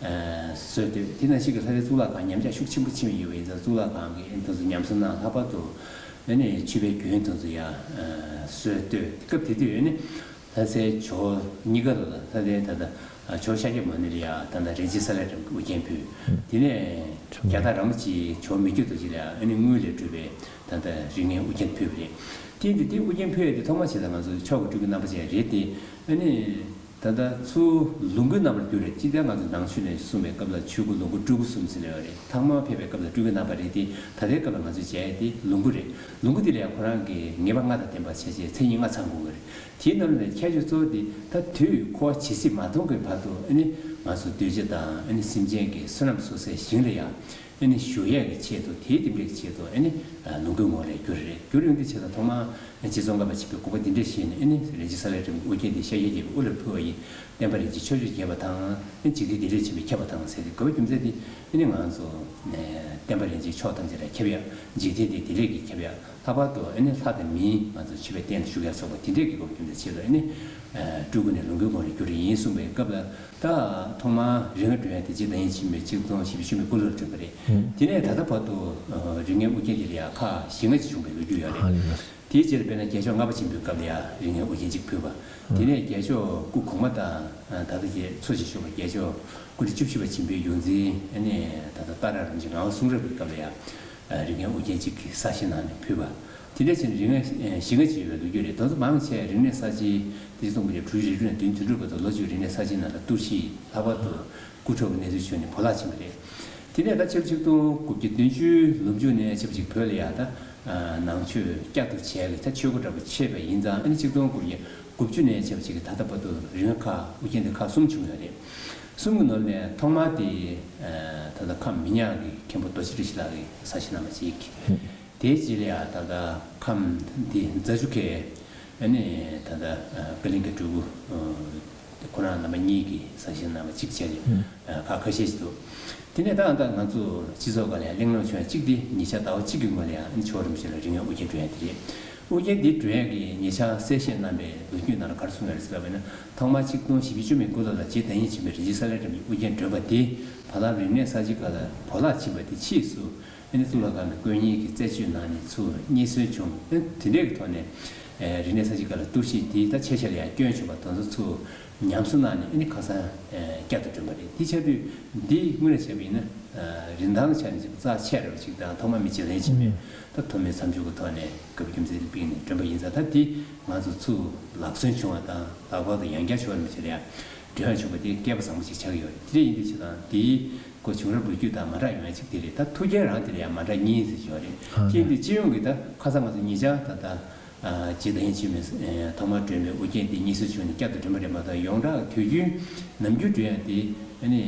ཨ། སྲོལ་གཏོད། དེ་ནང་བཞིན་གྱི་ལྷ་སའི་གཙུག་ལག་ཁང་ཉམས་ཆག་ཤུགས་ཆེན་པོ་ཕྱིན་པ་ཡོད་པ་ཡིན་ཙང་། གཙུག་ལག་ཁང་གི་ཨ་ནི་དེ་ཚོ་ཉམས་གསོ་གནང་། ལྷག་པར་དུ་ཨ་ནི་མཆོད་པའི་རྒྱུན་དེ་ཚོ་ཡང་། ཨ། སྲོལ་གཏོད། སྐབས་དེ་དུས་ཨ་ནི། ལྷ་སའི་ཇོ་བོ་གཉིས་ཀ་ལ་ལྷ་སའི་ད་ལྟ་ཇོ་བོ་ཤཱཀྱ་མུ་ནེ་ལ་ཡ་ད་ལྟ་རིན་ཆེན་གསལ་ལེ་སྒྲོན་གྱི་དབུ་རྒྱན་ཕུལ། དེ་ནས་རྒྱ་སྟག་ར་མོ་ཆེའི་ཇོ་བོ་མི་བསྐྱོད་རྡོ་རྗེ་ལ་ཡ་ཨ་ནི་དངུལ་ལས་གྲུབ་པའི་ད་ལྟ་རིགས་ལྔའི་དབུ་རྒྱན་ཕུལ་བ་རེད། དེ་ཡིན་དུས་དེ་དབུ་རྒྱན་ཕུལ་ཡ་དེ་ཐོག་མ་བྱས་ཙང་ང་ཚོ་ཆོས་ཀྱི་སྤྲུལ་སྐུ་རྣམ་པ་ཅན་རེད་དེ། ཨ་ནི། ད་ལྟ་ཚུར་ལོངས་སྐུའི་རྣམ་པར་གྱུར་རེད། ཅི་སྟེ་ང་ཚོ་ནང་ཆོས་ནས་གསུངས་པའི་སྐབས་ལ་ཆོས་སྐུ་ལོངས་སྐུ་སྤྲུལ་སྐུ་གསུམ་ཟེར་ཡོད་རེད། ཐོག་མར་ཕེབས་པའི་སྐབས་ལ་སྤྲུལ་སྐུའི་རྣམ་པ་རེད་དེ། ད་ལྟའི་སྐབས་ལ་ང་ཚོས་མཇལ་ཡ་དེ་ལོངས་སྐུ་རེད། ལོངས་སྐུ་དེ་ལ་ཡང་ཁོ་རང་གི་ངེས་པ་ལྔ་དང་ལྡན་པ་བྱས་བྱས་མཚན་ཉིད་ལྔ་ཚང་དགོས་ཀྱི་རེད། དེའི་ནང་ནས་ཁྱད་ཆོས་གཙོ་བོ་དེ་ད་དུས་འཁོར་བ་ཇི་སྲིད་མ་སྟོངས་ཀྱི་བར་དུ་ཨ་ནི་ང་ཚོ་གདུལ་བྱ་དང་ཨ་ནི་སེམས་ཅན་གྱི་བསོད་ནམས་གསོག་སའི་ཞིང་ལ་ཡང་། ཨ་ནི་བཞུགས་ཡས་ཀྱི་ཆེད་དུ་དེའི་རྟེན་འབྲེལ་གྱི་ཆེད་དུ་ཨ་ནི་ལོངས་སྐུའི་ངོ་ལ་གྱུར་རེད། གྱུར་ཡོང་དུས་ཆེད་དུ་ཐོག་མར་རྗེ་ཙོང་ཁ་པ་ཆེན་པོས་དགོངས་པ་འདི་འདྲས་བཞེས་ནས་ཨ་ནི་རིན་ཆེན་གསལ་ལེ་སྒྲོན་གྱི་དབུ་རྒྱན་འདི་ཤཱཀྱའི་རྒྱལ་པོའི་དབུ་ལ་ཕུལ་བ་ཡིན། བསྟན་པ་རིན་ཆེན་ཕྱོགས་བཅུར་རྒྱས་པ་དང་ཨ་ནི་འཇིག་རྟེན་བདེ་ལེགས་ཆེན་པོས་ཁྱབ་པ་དང་ཟེར་ཏེ་དགོས་པ་རྒྱུ་མཚན་དེ་ཨ་ནི་ང་ཚོ་བསྟན་པ་རིན་ཆེན་ཕྱོགས་ཐམས་ཅད་ལ་ཁྱབ་ཡ། འཇིག་རྟེན་འདི་བདེ་ལེགས་ཀྱིས་ཁྱབ་ཡ། ལྷག་པར་དུ་ཨ་ནི་ལྷ་དང་མིའི་ང་ཚོ་མཆོད་པའི་རྟེན་དུ་བཞུགས་ཡ་སོགས་པ་དེ་འདྲས་ཀྱི་དགོས་པ་རྒྱུ་མཚན་ཆེད་དུ་ཨ་ནི་སྤྲུལ་སྐུ་ནས་ལོངས་སྐུའི་ངོ་ལ་གྱུར་ཡིན་གསུངས་པའི་སྐབས་ལ། ད་ཐོག་མར་རིགས་ལྔ་སྒྲོན་ཡ་དེ་རྗེ་བདག་ཉིད་འཆི་མེད་ཆིག་སྟོང་བཞི་བརྒྱ་བཅུ་མེད་དགུ་ལོར་བསྒྲོན་པ་རེད། དེ་ནས་ད་ལྟ་བར་དུ་རིགས་ལྔའི་དབུ་རྒྱན་དེ་ལ་ཡང་ཁག་བཞི་ལྔ་ཅིག་བྱུང་བའི་ལོ་རྒྱུས་ཡོད་རེད། དེའི་རྗེས་ལ་དཔེར་ན་རྒྱལ་མཆོག་ལྔ་པ་ཆེན་པོའི་སྐབས་ལ་ཡང་རིགས་ལྔའི་དབུ་རྒྱན་གཅིག་ཕུལ་བ། དེ་ནས་རྒྱལ་མཆོག་སྐུ་གོང་མ་དང་ད་ལྟ་རྗེ་འཚོ་ཞིང་བཞུགས་པ་རྒྱལ་མཆོག་སྐུ་ཕྲེང་བཅུ་བཞི་པ་ཆེན་པོའི་ཡོངས་འཛིན་ཨ་ནི་ད་ལྟ་སྟག་ར་རིན་ཆེན་ངག་དབང་གསུང་རབ་ཀྱི་སྐབས་ལ་ཡང་རིགས་ལྔའི་དབུ་རྒྱན་གཅིག་གསར་བཞེངས་གནང་ནས་ཕུལ་བ། དེ་འདྲ་བྱས་ནས་རིགས་ལྔ་བཞི་ལྔ་ཅིག་ཡོད་པའི་ལོ་རྒྱུས་རེད། དེ་ཚོ་མང་ཆེ་རིག་གནས་གསར་བརྗེའི་དེ་གསུངས་པ་རེད། དྲུག་ཅུ་རེ་དྲུག་ནས་བདུན་དོན་གྲུབ་བར་དུ་ལོ་བཅུ་རིག་གནས་གསར་བརྗེའི་ནང་ལ་གཏོར་བཤིག་ལྷག་པར་དུ་རྐུ་འཕྲོག་གི་གནས་ཚུལ་བྱུང་ནས་བོར་བརླག་ཕྱིན་པ་རེད། དེ་ནས་ད་ཆིག་སྟོང་དགུ་བརྒྱ་བདུན་ཅུའི་ལོ་མཇུག་ནས་ཆབས་ཅིག་བོད་ལ་ཡང་ད་ནང་ཆོས་བསྐྱར་དུ་བྱས་ཀྱི་ད་ཆོས་སྒོ་འདྲ་པོ་ཕྱེས་པ་ཡིན་ཙང་ཨ་ནི་ཆིག་སྟོང་དགུ་བརྒྱ་དགུ་བཅུ་ནས་ཆབས་ཅིག་གི་ད་ལྟ་བར་དུ་རིགས་ལྔ་ཁག་དབུ་རྒྱན་དེ་ཁག་གསུམ་བྱུང་ཡོད་རེད། གསུམ་གྱི་ནང་ནས་ཐོག་མ་དེ་ད་ལྟ་ཁམས་མི་ཉག་གི་མཁན་པོ་རྡོ་རྗེ་བཀྲ་ཤིས་ལགས་ཀྱིས་གསར་བཞེངས་གནང་བ་ཅིག་དེའི་རྗེས་ལ་ཡང་ད་ལྟ་ཁམས་འདི་རྫ་ཆུ་ཁའི་ཨ་ནི་ད་ལྟ་ཀ་ལིང་ག་སྤྲུལ་སྐུ་ཁོ་རང་རྣམ་པ་གཉིས་ཀྱིས་གསར་བཞེངས་གནང་བ་གཅིག་བྱས་ནས་ཁག་ཁ་ཤས་ཤིག་འདུག་དེ་ནས་ད་ལྟ་ང་ཚོ་སྤྱི་ཚོགས་སྒང་ལ་ཡང་གླེང་སློང་བྱུང་ཡ་གཅིག་དེ་ཉེ་ཆར་ཟླ་བ་གཅིག་གི་སྔོན་ལ་ཡང་ཨ་ནི་ཇོ་བོ་རིན་པོ་ཆེ་ལ་རིགས་ལྔའི་དབུ་རྒྱན་སྒྲོན་ཡ་དེ་རེད། དབུ་རྒྱན་འདི་སྒྲོན་ཡ་གི་ཉེ་ཆར་གསལ་བཤད་གནང་བའི་ལོ་རྒྱུས་ནང་ལ་ག་རེ་གསུངས་ཡོད་རེད་ཟེར་བ་ཡིན་ན། ཐོག་མར་ཆིག་སྟོང་བཞི་བཅུ་མེད་དགུ་ལོ་ལ་རྗེ་བདག་ཉིད་འཆི་མེད་རིན་ཆེན་གསལ་ལེ་སྒྲོན་མའི་དབུ་རྒྱན་སྒྲོན་པ་དེ་བར་ལམ་རིག་གནས་གསར་བརྗེའི་སྐབས་ལ་བོར་བརླག་ཕྱིན་པ་དེ་ཕྱིས་སུ། ཨ་ནི་གཙུག་ལག་ཁང་གི་དཀོན་གཉེར་གྱིས་རྩད་གཅོད་གནང་ནས་ཚུར་རྙེད་སོན་བྱུང་། ཨ་ནི་དེ་འདྲའི་གི་ཐོག་ནས་ཨེ་རིག་གནས་གསར་བརྗེའི་སྐབས་ལ་གཏོར་བཤིག་དེ་ད་ཆ་ཤས་ལ་ཡང་སྐྱོན་བྱུང་བ་དེ་ཚོ་ཚུར་ཉམས་གསོ་གནང་ནས་ཨ་ནི་ཁ་སང་ཨེ་བསྐྱར་དུ་བསྒྲོན་པ་རེད། དེ་ཆགས་དུས་འདི་དངོས་གནས་བྱས་པ་ཡིན་ན་ཨ་རིན་ཐང་ཆ་ནས་ཅིག་རྩ་ཆེ་ར་བ་ཅིག་དང་ཐོག་མ་མི་རྗེ་བདག་ཉིད་འཆི་མེད་ད་ཐོག་མའི་མཚམས་འཇོག་གི་ཐོག་ནས་དགའ་བོ་རྒྱུ་མཚན་དེ་སྤེལ་ནས་བསྒྲོན་པ་ཡིན་ཙང་། ད་འདི་ང་ཚོ་ཚུར་ལག་སོན་བྱུང་བ་དང་ལྷག་པར་དུ་ཡང་བསྐྱར་ཇོ་བོ་རིན་པོ་ཆེ་ལ་ཡང་སྒྲོན་ཡ་བྱུང་བ་དེ་སྐལ་པ་བཟང་པོ་ཅིག་ཆགས་ཀྱི་ཡོད་རེད། དེ་འདྲ་ཡིན་དུས་ཆ་ཚང་འདི་ཁོ་བྱུང་རབས་ལོ་རྒྱུས་དང་མ་འདྲ་ཡོང་ཡ་གཅིག་དེ་རེད། ད་ཐུགས་འགན་རང་དེ་ལ་ཡང་མ་འདྲ་གཉིས་ཟེར་ཡོད་རེད། ཨ་ཅེས་འདི་སྤྱི་ཡོངས་ཀྱི་ད་ཁ་སང་ང་ཚོ་ཉེ་ཆར་ད་ལྟ་ཨ་རྗེ་བདག་ཉིད་འཆི་མེད་ཨེ་ཐོག་མར་སྒྲོན་པའི་དབུ་རྒྱན་འདི་རྙེད་སོན་བྱུང་ནས་བསྐྱར་དུ་སྒྲོན་པ་རེད་མ་གཏོགས། ཡོངས་གྲགས་དུས་རྒྱུན་ནམ་རྒྱུན་སྒྲོན་ཡ་དེ་ཨ་ནི་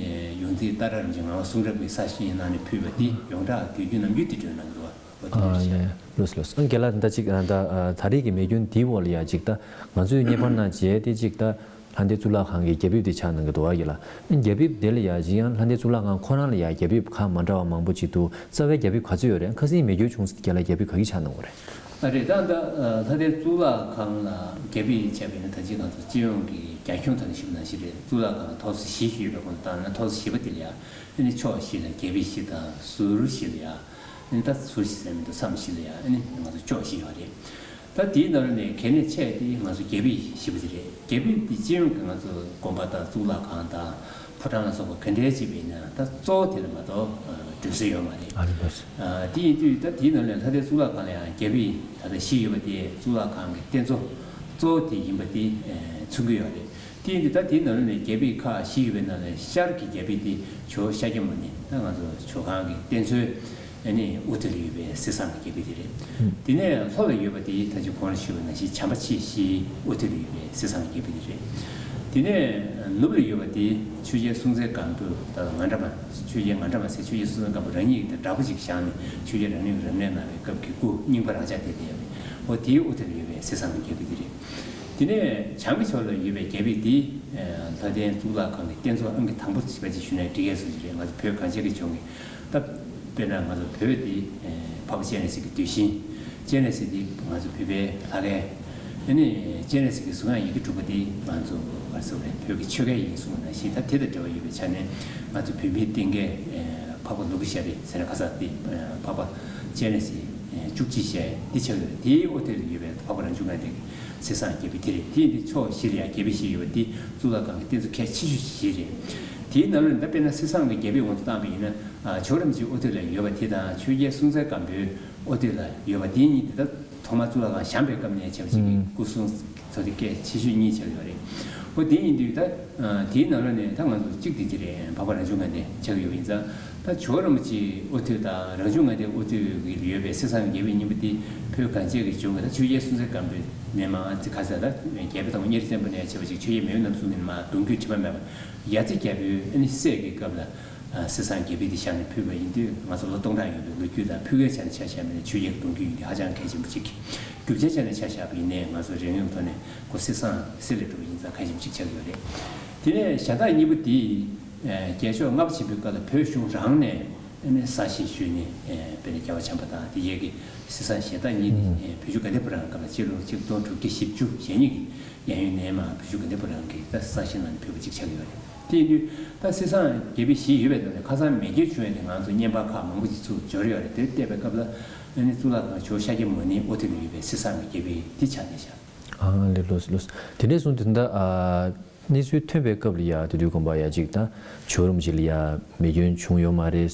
ཡོངས་འཛིན་སྟག་ར་རིན་ཆེན་ངག་དབང་གསུང་རབ་ཀྱི་གསར་བཞེངས་གནང་ནས་ཕུལ་བ་དེ་ཡོངས་གྲགས་དུས་རྒྱུན་ནམ་རྒྱུན་དེ་སྒྲོན་གནང་གི་འདུག་བ། འོ་དེ་འདྲ་ཞིག་ལགས་ལགས་ལགས་སོ། ཨ་རྒན་ལགས་ད་ཅིག་ཨ་ད་ཨ་ད་རེས་ཀྱི་མེ་སྐྱོན་འདིའི་འོག་ལ་ཡ་ཅིག་ད་ང་ཚོས་བརྙན་པར་ནང་མཇལ་ཏེ་ཅིག་ད། ལྷ་ལྡན་གཙུག་ལག་ཁང་གི་རྒྱ་ཕིབས་དེ་ཆགས་གནང་གི་འདུག་བ་ཡིན་ལ། རྒྱ་ཕིབས་དེ་ལ་ཡ་གཞི་ཡང་ལྷ་ལྡན་གཙུག་ལག་ཁང་ཁོ་རང་ལ་ཡ་རྒྱ་ཕིབས་ཁག་མ་འདྲ་བ་མང་པོ་ཅིག་འདུག་རྩ་བའི་རྒྱ་ཕིབས་ག་ཚོད་ཡོད་རེད། ཁ་སང་མེ་སྐྱོན་བྱུང་ས་དེ་རྒན་ལགས་རྒྱ་ཕིབས་ག་གི་ཆགས་གནང་བ་རེད། ཨ་རེད། ད་ལྟ་ལྷ་ལྡན་གཙུག་ལག་ཁང་ལ་རྒྱ་ཕིབས་བྱས་པ་ཡིན་ན་ད་ཅི་ང་ཚོ་སྤྱི་ཡོངས་ཀྱི་རྒྱ་ཁྱོན་ཐོག་ནས་ཞུས་པ་ནང་བཞིན་རེད། གཙུག་ལག་ཁང་ལ་ཐོག་ས་བཞི་ཞིག་ཡོད་པའི་སྐོར་དང་ན། ཐོག་ས་བཞི་པ་དེ་ལ་ཡ་ཨ་ནི་ཕྱོགས་བཞི་ལ་རྒྱ་ཕིབས་བཞི་དང་ཟུར་བཞི་ལ་ཡ། ཨ་ནི་ད་ཟུར་བཞི་ཟེར་མི་འདུག་མཚམས་བཞི་ལ་ཡ་ཨ་ནི་ང་ཚོ་ཕྱོགས་བཞི་ཡོད་རེད། ད་དེའི་ནང་ནས་གལ་གནད་ཆེ་དེ་ང་ཚོ་རྒྱ་ཕིབས་བཞི་པ་དེ་རེད། རྒྱ་ཕིབས་དེ་སྤྱི་ཡོངས་ཀྱི་ང་ཚོ་དགོན་པ་དང་གཙུག་ལག་ཁང་དང་ཕོ་བྲང་ལ་སོགས་པ་ག་འདྲའི་བྱས་པ་ཡིན་ན་ད་གཙོ་བོ་དེ་ལ་མ་གཏོགས་འགྲོ་ས་ཡོད་མ་རེད། ཨ་རེད་པས། ཨ་དེ་ཡིན་དུས་ད་དེའི་ནང་ནས་ལྷ་ལྡན་གཙུག་ལག་ཁང་ལ་ཡང་རྒྱ་ཕིབས་ད་ལྟ་བཞི་ཡོད་པ་དེ་གཙུག་ལག་ཁང་གི་རྟེན་གཙོ་གཙོ་བོ་དེ་ཡིན་པ་དེ་མཚོན་གྱི་ཡོད་རེད། དེ་ཡིན་དུས་ད་དེའི་ནང་ནས་རྒྱ་ཕིབས་ཁག་བཞི་ཡོད་པའི་ནང་ནས་ཤར་གྱི་རྒྱ་ཕིབས་དེ་ཇོ་བོ་ཤཱཀྱ་མུ་ནེ་ད་ང་ཚོ་ཇོ་ཁང་གི་རྟེན་གཙོའི་ཨ་ནི་དབུ་ཐོད་ལ་ཡོད་པའི་གསེར་ཟངས་ཀྱི་རྒྱ་ཕིབས་དེ་རེད། དེ་ནས་ལྷོ་ལ་ཡོད་པ་དེ་ད་ཅི་གོང་ལ་ཞུས་པ་ནང་བཞིན་བྱམས་པ་མཆེད་བཞིའི་དབུ་ཐོད་ལ་ཡོད་པའི་གསེར་ཟངས་ཀྱི་རྒྱ་ཕིབས་དེ་རེད། དེ་ནས་ནུབ་ལ་ཡོད་པ་དེ་ཆོས་རྒྱལ་སྲོང་བཙན་སྒམ་པོས་ད་ང་འདྲ་མ་ཆོས་རྒྱལ་ང་འདྲ་མ་ཟེར། ཆོས་རྒྱལ་སྲོང་བཙན་སྒམ་པོ་རང་ཉིད་ཀྱི་འདྲ་པོ་ཅིག་བཞག་ནས་ཆོས་རྒྱལ་རང་ལུས་ཀྱི་རབ་གནས་གནང་བའི་སྐབས་ཀྱི་སྐུ་རྙིང་པ་རང་འཇགས་དེ་དེ་ཡོད་པས། འོ་དེའི་དབུ་ཐོད་ལ་ཡོད་པའི་གསེར་ཟངས་ཀྱི་རྒྱ་ཕིབས་དེ་རེད། དེ་ནས་བྱང་གི་ཕྱོགས་ལ་ཡོད་པའི་རྒྱ་ཕིབས་དེ་ལྷ་ལྡན་གཙུག་ལག་ཁང་གི་རྟེན་གཙོ་ཨང་ཀི་དང་པོ་ཞེས་པ་ཅིག་ཞུ་ན་འགྲིག་གས་སུ་ཞིག་རེད། ང་ཚོ་བོད་གངས་ཅན་གྱི་ལྗོངས་ཀྱི་ད་དཔེར་ན་ང་ཚོ་བོད་དེ་འཕགས་པ་སྤྱན་རས་གཟིགས་ཀྱི་གདུལ་ཞིང་། སྤྱན་རས་གཟིགས་དེ་ང་ཚོ་བོད་པའི་ལྷ་སྐལ། ཨ་ནི་སྤྱན་རས་གཟིགས་ཀྱི་གཟུགས་དབྱངས་ཡི་གེ་དྲུག་པ་དེ་ང་ཚོ་ག་རེ་ཟེར་དགོས་རེད། བོད་ཀྱི་ཆོས་སྐལ་ཡིན་གསུངས་པ་ནང་བཞིན། ད་དེ་དང་འབྲེལ་བ་ཡོད་པའི་ཆ་ནས་ང་ཚོ་བོད་མིའི་བསྟན་སྐལ་འཕགས་པ་ལོ་ཀེ་ཤྭ་རི་ཟེར་ན་ཁ་ས་དེ་འཕགས་པ་སྤྱན་རས་གཟིགས་ བཅུ་གཅིག་ཞེས་འདི་ཆགས་ཡོད་རེད། དེའི་དབུ་ཐོད་ལ་ཡོད་པའི་འཕགས་པ་རང་བྱུང་ལྔ་ལྡན་གྱི་གསེར་སྲང་རྒྱལ་པོ་དེ་རེད། དེ་ཡིན་དུས་ཕྱོགས་བཞི་ལ་ཡང་རྒྱལ་པོ་བཞི་ཡོད་པ་འདི་གཙུག་ལག་ཁང་གི་རྟེན་གཙོ་གལ་ཆེ་ཤོས་བཞི་རེད། དེའི་ནང་ལ་ད་དཔེར་ན་གསེར་སྲང་གི་རྒྱལ་པོའི་དབང་དུ་བཏང་པ་ཡིན་ན། ཇོ་བོ་རིན་པོ་ཆེའི་དབུ་ཐོད་ལ་ཡོད་པ་དེ་དང་ཆོས་རྒྱལ་སྲོང་བཙན་སྒམ་པོའི་དབུ་ཐོད་ལ་ཡོད་པ་དེ་གཉིས་དེ་ད་ཐོག་མར་གཙུག་ལག་ཁང་བཞེངས་པའི་སྐབས་ནས་བྱས་པ་ཅིག་གི་སྐུ་གསུང་ཐུགས་རྟེན་གལ་ཆེ་ཤོས་གཉིས་ཆགས་ཡོད་རེད། འོ་དེ་ཡིན་དུས་ད་དེའི་ནང་ལ་ནས་ད་ང་ཚོ་གཅིག་དེ་དེ་རེད། འཕགས་པ་རང་བྱུང་ལྔ་ལྡན་ཆགས་ཡོད་པ་ཡིན་ཙང་། ད་ཇོ་བོ་རིན་པོ་ཆེའི་དབུ་ཐོད་དང་རང་བྱུང་ལྔ་ལྡན་དབུ་ཐོད་ཀྱི་ཡོད་པའི་གསེར་སྲང་གི་རྒྱལ་པོའི་སྙིང་པོ་དེ་བོད་གངས་ཅན་གྱི་ལྗོངས་ཀྱི་ད་ཆོས་རྒྱལ་སྲོང་བཙན་སྒམ་པོའི་ནས་མར་ཨ་ཙི་ཁ་ས་ད་རྒྱལ་པོ་དང་པོ་གཉའ་ཁྲི་བཙན་པོ་ནས་བྱས་པ་ཅིག་ཆོས་རྒྱལ་མེས་དབོན་རྣམ་གསུམ་ནས་མར་གདུང་བརྒྱུད་དྲི་མ་མེད་པ་ཡ་རྩེ་རྒྱལ་པོའི་ཨ་ནི་སྲས་ཀྱི་སྐབས་ལ། ཨ་གསེར་སྲང་རྒྱལ་པོའི་དེ་བཞག་ནས་ཕུལ་བ་ཡིན་དུས་ང་ཚོ་ལོ་སྟོང་ཕྲག་ཡོད་པའི་ལོ་རྒྱུས་དང་ཕུལ་བའི་ཆ་ནས་ཆ་བཞག་པ་ཡིན་ན་ཆོས་རྒྱལ་གྱི་གདུང་རྒྱུད་ཡིན་དེ་ཧ་ཅང་གལ་ཆེན་པོ་གཅིག་རྒྱུ་ཆ་ཆ་ནས་ཆ་བཞག་པ་ཡིན་ནའི་ང་ཚོ་རིག་དངོས་ཀྱི་ཐོག་ནས་ཁོ་གསེར་སྲང་གསེར་ལས་གྲུབ་པ་ཡིན་ཙང་གལ་ཆེན་པོ་གཅིག་ཆགས་ཀྱི་ཡོད་རེད། དེ་ནས་གཞན་དག་གཉིས་པོ་དེ་རྒྱལ་མཆོག་ལྔ་པ་ཆེན་པོའི་སྐབས་ལ་བོད་གཞུང་རང་ནས་ཨ་ནི་གསར་བཞེངས་ཞུས་ནས་དཔེར་ན་རྒྱལ་བ་བྱམས་པ་དང་དེ་གཉིས་ཀྱི་གསེར་སྲང་གཞན་དག་གཉིས་དེ་བོད་གཞུང་དགའ་ལྡན་ཕོ་བྲང་སྐབས་ལ་སྤྱི་ལོ་ཆིག་སྟོང་དྲུག་བརྒྱ་བཞི་བཅུ་ཞེ་གཉིས་ཀྱི་གཡས་གཡོན་ནས་མར་བོད་གཞུང་དགའ་ལྡན་ཕོ་བྲང་གི་ད་གསར་བཞེངས་གནང་ནས་ཕུལ་བ་གཅིག་ཆགས་ཀྱི་ཡོད་རེད། དེ་ཡིན་དུས་ད་གསེར་སྲང་རྒྱལ་པོའི་གཞི་ཡོད་པའི་ཐོག་ནས་ཁ་སང་མེ་སྐྱོན་བྱུང་ཡ་དེ་ང་ཚོ་བརྙན་པར་ཁག་མང་པོ་ཞིག་ཚུར་འབྱོར་ཡོད་རེད། དེར་བལྟས་པའི་སྐབས་ལ་ཨ་ནི་གཙུག་ལག་ཁང་ཇོ་བོ་ཤཱཀྱ་མུ་ནེའི་དབུ་ཐོད་ལ་ཡོད་པའི་གསེར་སྲང་གི་རྒྱལ་པོའི་དེ་ཆགས་བསྡད་ཤག་ཨ་ལེ་ལོས་ལོས། དེ་འདྲས་སོང་དུས་ད་ཨ་གནས་ཚུལ་ཐོན་པའི་སྐབས་ལ་ཡ་དེ་དུས་དགོན་པ་ཡ་གཅིག་ད་ཇོ་བོ་རིན་པོ་ཆེ་ལ་ཡ་མེ་སྐྱོན་བྱུང་ཡོད་མ་རེད།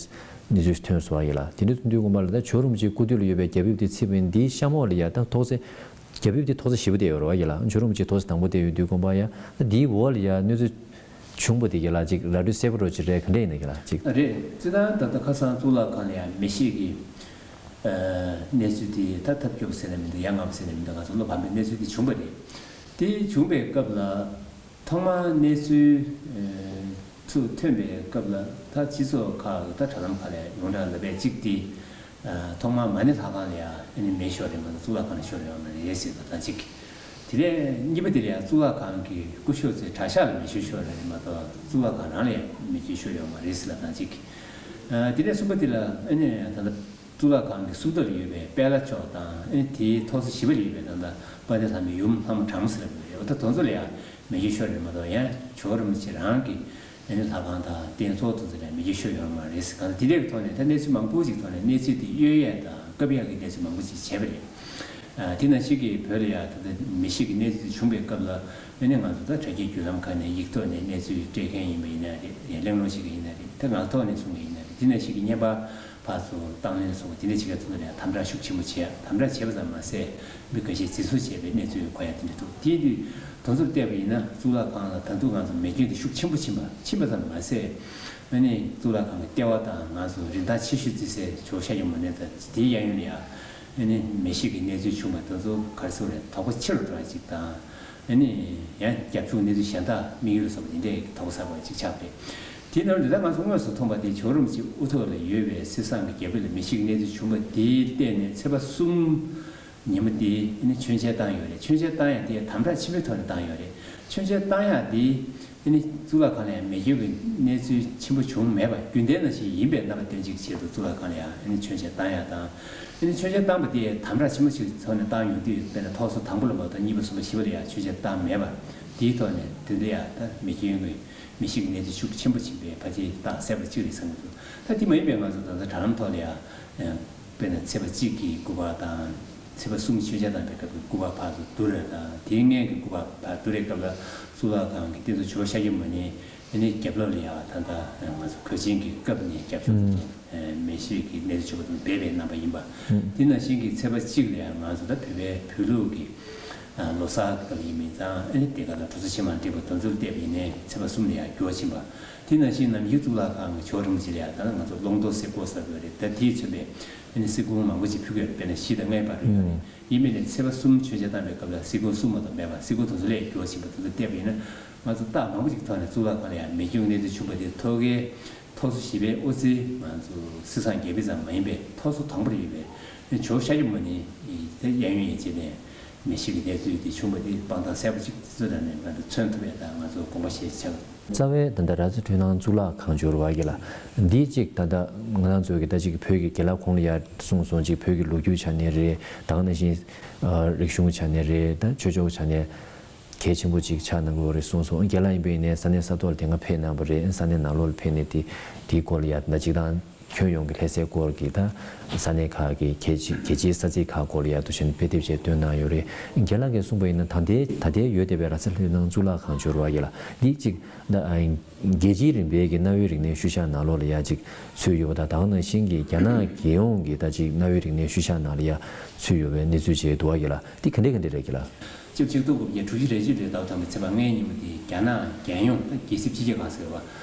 གནས་ཚུལ་ཐོན་སོང་བ་ཡིན་ལ་དེ་འདྲས་སོང་དུས་དགོན་པ་ལ་ད་ཇོ་བོ་རིན་པོ་ཆེའི་སྐུ་དུས་ལ་ཡོད་པའི་རྒྱ་ཕིབས་དེ་ཚིག་པ་ཡིན་འདིའི་གཤམ་འོག་ལ་ཡ་ད་ཐོག་ཚད། རྒྱ་ཕིབས་དེ་ཐོག་ས་བཞི་པོ་དེ་ཡོད་རེད་བ་ཡ་ལ། ཇོ་རིན་པོ་ཆེ་ཐོག་ས་དང་པོ་དེ་ཡོད་དུས་དགོན་པ་ཡ། ད་འདིའི་འོག་ལ་ཡ་གནོད་འཚེ་བྱུང་བ་དེ་ཡ་ལ་ཅིག་ར་སྤྲོད་གསལ་པོ་རོ་ཅིག་རེད་ག་འདྲ་ཡིན་ན་ཡ་ལ་ཅིག་རེད། སྤྱིར་བཏང་ད་ལྟ་ཁ་སང་གཙུག་ལག་ཁང་ལ་ཡ་མེ་ཤེད་ཀྱི་གནས་ཚུལ་དེ་ད་ཐབས་སྐྱོ་པོ་ཟེར་ན་མི་འདུག་ཡ་ང་པོ་ཟེར་ན་མི་འདུག་ང་ཚོ་བློ་ཕམ་པའི་གནས་ཚུལ་དེ་བྱུང་བ་རེད། དེ་བྱུང་བའི་སྐབས་ལ། ཐོག་མར་གནས་ཚུལ་ཚུར་ཐོན་པའི་སྐབས་ལ་ད་སྤྱི་ཚོགས་ཁག་གི་ད་དྲ་ལམ་ཁག་ལ་ཡོངས་གྲགས་ལབ་པའི་གཅིག་དེ། ཐོག་མར་མ་ཎི་ལྷ་ཁང་ལ་ཡང་ཨ་ནི་མེ་ཤོར་རེད་མ་གཏོགས་གཙུག་ལག་ཁང་ལ་ཤོར་ཡོད་མ་རེད་ཟེར་བ་དང་གཅིག་དེ་ནས་གཉིས་པ་དེ་ལ་ཡང་གཙུག་ལག་ཁང་གི་སྐུ་ཞབས་ཚོའི་གྲྭ་ཤག་ལ་མེ་ཤོར་ཤོར་རེད་མ་གཏོགས་གཙུག་ལག་ཁང་རང་ལ་ཡང་མེ་སྐྱོན་ཤོར་ཡོད་མ་རེད་ཟེར་བ་དང་གཅིག་དེ་ནས་གསུམ་པ་དེ་ལ་ཨ་ནི་ད་ལྟ། གཙུག་ལག་ཁང་གི་སུམ་མདོ་ལ་ཡོད་པའི་དཔལ་ལྷ་མཆོག་དང་ཨེ་དེའི་ཐོག་ས་བཞི་པ་ལ་ཡོད་པའི་ད་ལྟ་དཔལ་ལྡན་ལྷ་མོའི་ཡུམ་ལྷ་མོ་བྲང་ཟེར་བ་ཡོད། འོ་ད་དེ་ཚོ་ལ་ཡང་མེ་སྐྱོན་ཤོར་རེད་མ་གཏོགས་ཡང་ཇོ་བོ་རིན་པོ་ཆེ་རང་གི་ཨེ་ནི་ལྷ་ཁང་དང་རྟེན་གཙོ་བོ་དེ་ཚོ་ལ་མེ་སྐྱོན་ཤོར་ཡོད་མ་རེད་ཟེར། གང་ལྟར་དེ་འདྲའི་ཐོག་ནས་ད་གནས་ཚུལ་མང་པོ་ཞིག་ཐོག་ནས་གནས་ཚུལ་དེ་གཡོལ་ཡས་དང་བཀབ་ཡས་ཀྱི་གནས་ཚུལ་མང་པོ་ཞིག་བྱས་པ་རེད། དེ་ནང་བཞིན་གྱི་བོད་ལ་ཡང་ད་ལྟ་མེ་ཤེད་ཀྱི་གནས་ཚུལ་བྱུང་བའི་སྐབས་ལ་ཨེ་ནི་ང་ཚོ་ད་དྲ་རྒྱའི་བརྒྱུད་ལམ་ཁག་ནས་ཡིག་ཐོག་ནས་གནས་ཚུལ་སྤྲད་མཁན་ཡིན་པ་ཡིན་ན་རེད། ཡང་གླེང་སློང་བྱེད་མཁན་ཡིན་ན་རེད། ད་ངག་ཐོག་ནས་གསུང་མཁན་ཡིན་ན་རེད། དེ་ནང་བཞིན་གྱི་བརྙན་པར་ཕར་ཚུར་བཏང་ལེན་སོགས་དེ་འདྲ་བྱེད་མཁན་ཚོ་ལ་ཡང་དམ་དྲག་ཤུགས་ཆེན་པོ་བྱས། དམ་དྲག་བྱས་པ་ཙམ་མ་ཟད་མི་འགའ་ཤས་འཛིན་བཟུང་བྱས་པའི་གནས་ཚུལ་གོ་ཡ་དེ་འདྲ་འདུག་དེ་དུས་དེ་ཚོར་བལྟས་པ་ཡིན་ན་གཙུག་ལག་ཁང་ལ་ད་དུང་ང་ཚོ་མེ་སྐྱོན་དེ་ཤུགས་ཆེན་པོ་ཕྱིན་པ་ཕྱིན་པ་ཙམ་མ་ཟད། ཨ་ནི་གཙུག་ལག་ཁང་གི་ལྟེ་བ་དང་ང་ཚོ་རིན་ཐང་ཆེ་ཤོས་བརྩི་སའི་ཇོ་བོ་ཤཱཀྱ་མུ་ནེ་དང་དེའི་གཡས་གཡོན་ལ་ཡ། ཨ་ནི་མེ་ཤེད་ཀྱི་གནས་ཚུལ་བྱུང་བ་དེ་ཚོ་ག་རེ་ཟེར་དགོས་རེད། དོགས་པ་ཆེ་རུ་འགྲོ་བ་ཅིག་དང་། ཨ་ནི་ཡང་རྒྱབ་ཕྱོགས་གནས་ཚུལ་གཞན་དག་དམིགས་ཡུལ་སོགས་པ་དེ་འདྲའི་དོགས་པ་ཟ་དགོས་པ་ཅིག་ཆགས་པ་རེད། དེའི་ནང་ལ་ད་ང་ཚོ་དངོས་སུ་མཐོང་བ་དེ་ཇོ་བོ་རིན་པོ་ཆེ་དབུ་ཐོག་ལ་ཡོད་པའི་གསེར་ཟངས་ཀྱི་རྒྱལ་པོ་ལ་མེ་ཤེད་ཀྱི་གནས་ཚུལ་བྱུང་བ་དེའི་སྟེང་ནས་ཚེས་པ་གསུམ། ཉིན་མོ་དེ་ཨ་ནི་མཆོད་མཇལ་བཏང་ཡོད་རེད། མཆོད་མཇལ་བཏང་ཡ་དེ་དམ་དྲག་ཆེན་པོའི་ཐོག་ནས་བཏང་ཡོད་རེད། མཆོད་མཇལ་བཏང་ཡ་དེ་ཨ་ནི་གཙུག་ལག་ཁང་ལ་ཡང་མེ་སྐྱོན་གྱི་གནས་ཚུལ་ཆེན་པོ་བྱུང་མེད་པ་རྒྱུན་ལྡན་ནང་བཞིན་ཡིན་པའི་རྣམ་པ་སྟོན་ཅིག་ཆེད་དུ་གཙུག་ལག་ཁང་ལ་ཡང་ཨ་ནི་མཆོད་མཇལ་བཏང་ཡ་དང་། ཨ་ནི་མཆོད་མཇལ་བཏང་པ་དེ་དམ་དྲག་ཆེན་པོ་ཞིག་ཐོག་ནས་བཏང་ཡོང་དུས་དཔེར་ན་ཐོག་སོ་དང་པོ་ལ་མ་གཏོགས་གཉིས་པ་གསུམ་པ་བཞི་པ་ལ་ཡང་མཆོད་མཇལ་བཏང་མེད་པ་དེའི་ཐོག་ནས་དེ་འདྲ་ཡང་ད་མེ་སྐྱོན་གྱི་མེ་ཤེད་ཀྱི་གནས་ཚུལ་ཤུགས་ཆེན་པོ་ཕྱིན་པའི་ཕལ་ཆེར་རྟགས་གསལ་པོ་གཅིག་རེད་བསམ་གྱི་འདུག་ད་དེ་མ་ཡིན་པའི་ང་ཚོ་ད་ལྟ་དྲ་ལམ་ཐོག་ལ་ཡང་། དཔེར་ན་ཚེས་པ་གཅིག་གི་སྐུ་པར་དང་། ཚེས་པ་གསུམ་མཆོད་མཇལ་བཏང་པའི་སྐབས་ཀྱི་སྐུ་པར་ཕར་ཚུར་བསྡུར་རེས་དང་དེའི་སྔོན་གྱི་སྐུ་པར་ཕར་བསྡུར་རེས་སྐབས་ལ་གཙུག་ལག་ཁང་གི་རྟེན་གཙོ་ཇོ་བོ་ཤཱཀྱ་མུ་ནེ་ཨ་ནི་རྒྱབ་ལོགས་ལ་ཡང་ད་ལྟ་ང་ཚོ་གོས་ཆེན་གྱི་སྐབས་ནས་རྒྱབ་ཕྱོགས་དེ་ཚོ་མེ་ཤེད་ཀྱི་གནས་ཚུལ་བྱུང་བ་དང་སྦས་པའི་རྣམ་པ་ཡིན་པ། དེ་ནང་བཞིན་གྱི་ཚེས་པ་གཅིག་ལ་ཡང་ང་ཚོ་ད་བོད་པའི་བོད་ལུགས་ཀྱི་ལོ་གསར་སྐབས་ཡིན་མིན་ཙང་ཨ་ནི་དེ་ག་ལ་གྲོ་ཚོ་ཕྱེ་མར་འདྲེས་པ་དེ་ཚོར་བལྟས་པ་ཡིན་ནའི་ཚེས་པ་གསུམ་ལ་ཡང་འགྱུར་བ་ཕྱིན་པ། དེ་ནང་བཞིན་ནམ་རྒྱུན་གཙུག་ལག་ཁང་གི་ཇོ་བོ་རིན་པོ་ཆེ་ལ་ཡང་ད་ལྟ་ང་ཚོ་ཀློང་རྡོལ་གསེར་སྐོར་ཟེར་དགོས་རེད། ད་དེས་མཚོན་པའི་ཨ་ནི་གསེར་སྐོར་མང་པོ་ཅིག་ཕུལ་གྱི་ཡོད་རེད། དཔེར་ན་བཞི་དང་ལྔའི་བར་དུ་ཡོད་རེད། ཡིན་མིན་ནའི་ཚེས་པ་གསུམ་མཆོད་མཇལ་བཏང་པའི་སྐབས་ལ་གསེར་སྐོར་གསུམ་མ་གཏོགས་མེད་པ། གསེར་སྐོར་དེ་ཚོ་ལས་འགྱུར་བ་ཕྱིན་པ་དེ་ཚོ་བལྟས་པ་ཡིན་ན་ང་ཚོ་རྟགས་མང་པོ་ཅིག་ཐོག་ནས་གཙུག་ལག་ཁང་ལ་ཡང་མེ་སྐྱོན་གནས་ཚུལ་བྱུང་བ་དེ་ཐོག་ཁའི་ཐོག་སོ་བཞི་པའི་དབུ་རྩེ་ང་ཚོ་གསེར་ཟངས་རྒྱལ་པོའི་ཙམ་མ་ཡིན་པའི་ཐོག་སོ་དང་པོར་ཡོད་པའི་ཇོ་བོ་ཤཱཀྱ་མུ་ནེ་དེ་གཡས་གཡོན་ཡན་ཆད་ནས། མེ་ཤེད་ཀྱི་གནས་ཚུལ་དེ་བྱུང་བ་དེ་དཔང་རྟགས་གསལ་པོ་ཅིག་དེ་ཚོའི་ནང་ནས་ང་ཚོ་མཚོན་ཐུབ་པའི་ཐད་ང་ཚོ་དགོངས་པ་བཞེས་ཆགས། རྩ་བའི་ད་ལྟ་ར་ཙི་འཕྲུལ་སྣང་གཙུག་ལག་ཁང་འབྱོར་བ་གི་ལ། འདི་གཅིག་ད་ལྟ་ང་རང་ཚོའི་གི་ད་གཅིག་གི་བོད་ཀྱི་རྒན་ལགས་ཁོང་ལ་ཡར་གསུངས་སོང་། གཅིག་བོད་ཀྱི་ལོ་རྒྱུས་ཆ་ནས་རེད། ད་ག་ནང་བཞིན་རིག་གཞུང་ཆ་ནས་རེད། ད་ཆོས་ཕྱོགས་ཆ་ནས་གལ་ཆེན་པོ་ཅིག་ཆགས་གནང་གི་ཡོད་རེད་གསུངས་སོང་། རྒན་ལགས་ཡིན་པ་ཡིན་ནའི་ས་གནས་ས་ཐོག་ལ་དེ་སྔ་ཕེབས་གནང་བ་རེད། ས་གནས་ནང་ལོགས་ལ་ཕེབས་ནས་དེ་དེའི་སྐོར་ལ་ཡར་ད་གཅིག་དང་། ཁྱོན་ཡོངས་ཀྱི་ལྷ་སའི་སྐོར་གྱི་ད་ས་གནས་ཁག་གི་རྒྱལ་སྤྱི་རྒྱལ་སྤྱིའི་ས་ཚིགས་ཁག་སྐོར་ལ་ཡ་འདུག་བྱས་ནས་དཔེ་དེབ་ཅིག་བཏོན་གནང་ཡོད་རེད། རྒན་ལགས་ཀྱིས་གསུངས་པ་ཡིན་ན་ད་ལྟའི་ད་ལྟའི་ཡོད་བསྡད་པའི་ར་ས་ལྷོ་ནང་གཙུག་ལག་ཁང་འབྱོར་བ་ཡིན་ལ་འདི་གཅིག་ད་རྒྱལ་སྤྱིའི་རིམ་པའི་གི་གནའ་བོའི་རིག་གནས་ཤུལ་བཞག་ནང་ལོགས་ལ་ཡ་གཅིག་ཚུད་ཡོད་པ་དང་། ད་ག་ནང་བཞིན་གྱི་རྒྱ་ནག་རྒྱལ་ཡོངས་ཀྱི་ད་གཅིག་གནའ་བོའི་རིག་གནས་ཤུལ་བཞག་ནང་ལ་ཡ་ཚུད་ཡོད་པའི་གནས་ཚུལ་ཅིག་འདུག་བ་ཡིན་ལ་འདི་ག་འདྲས་ག་འདྲས་རེད་རྒན་ལགས། གཅིག་གཅིག་སྟོང་དགུ་བརྒྱ་དྲུག་ཅུ་རེ་གཅིག་ལོའི་ཟླ་བ་དང་པོའི་ཚེས་པ་ལྔའི་ཉིན་མོ་དེ་རྒྱ་ནག་རྒྱལ་ཡོངས་ད་རྒྱལ་སྲིད་སྤྱི་ཁྱབ་ཁང་ཟེར་བ་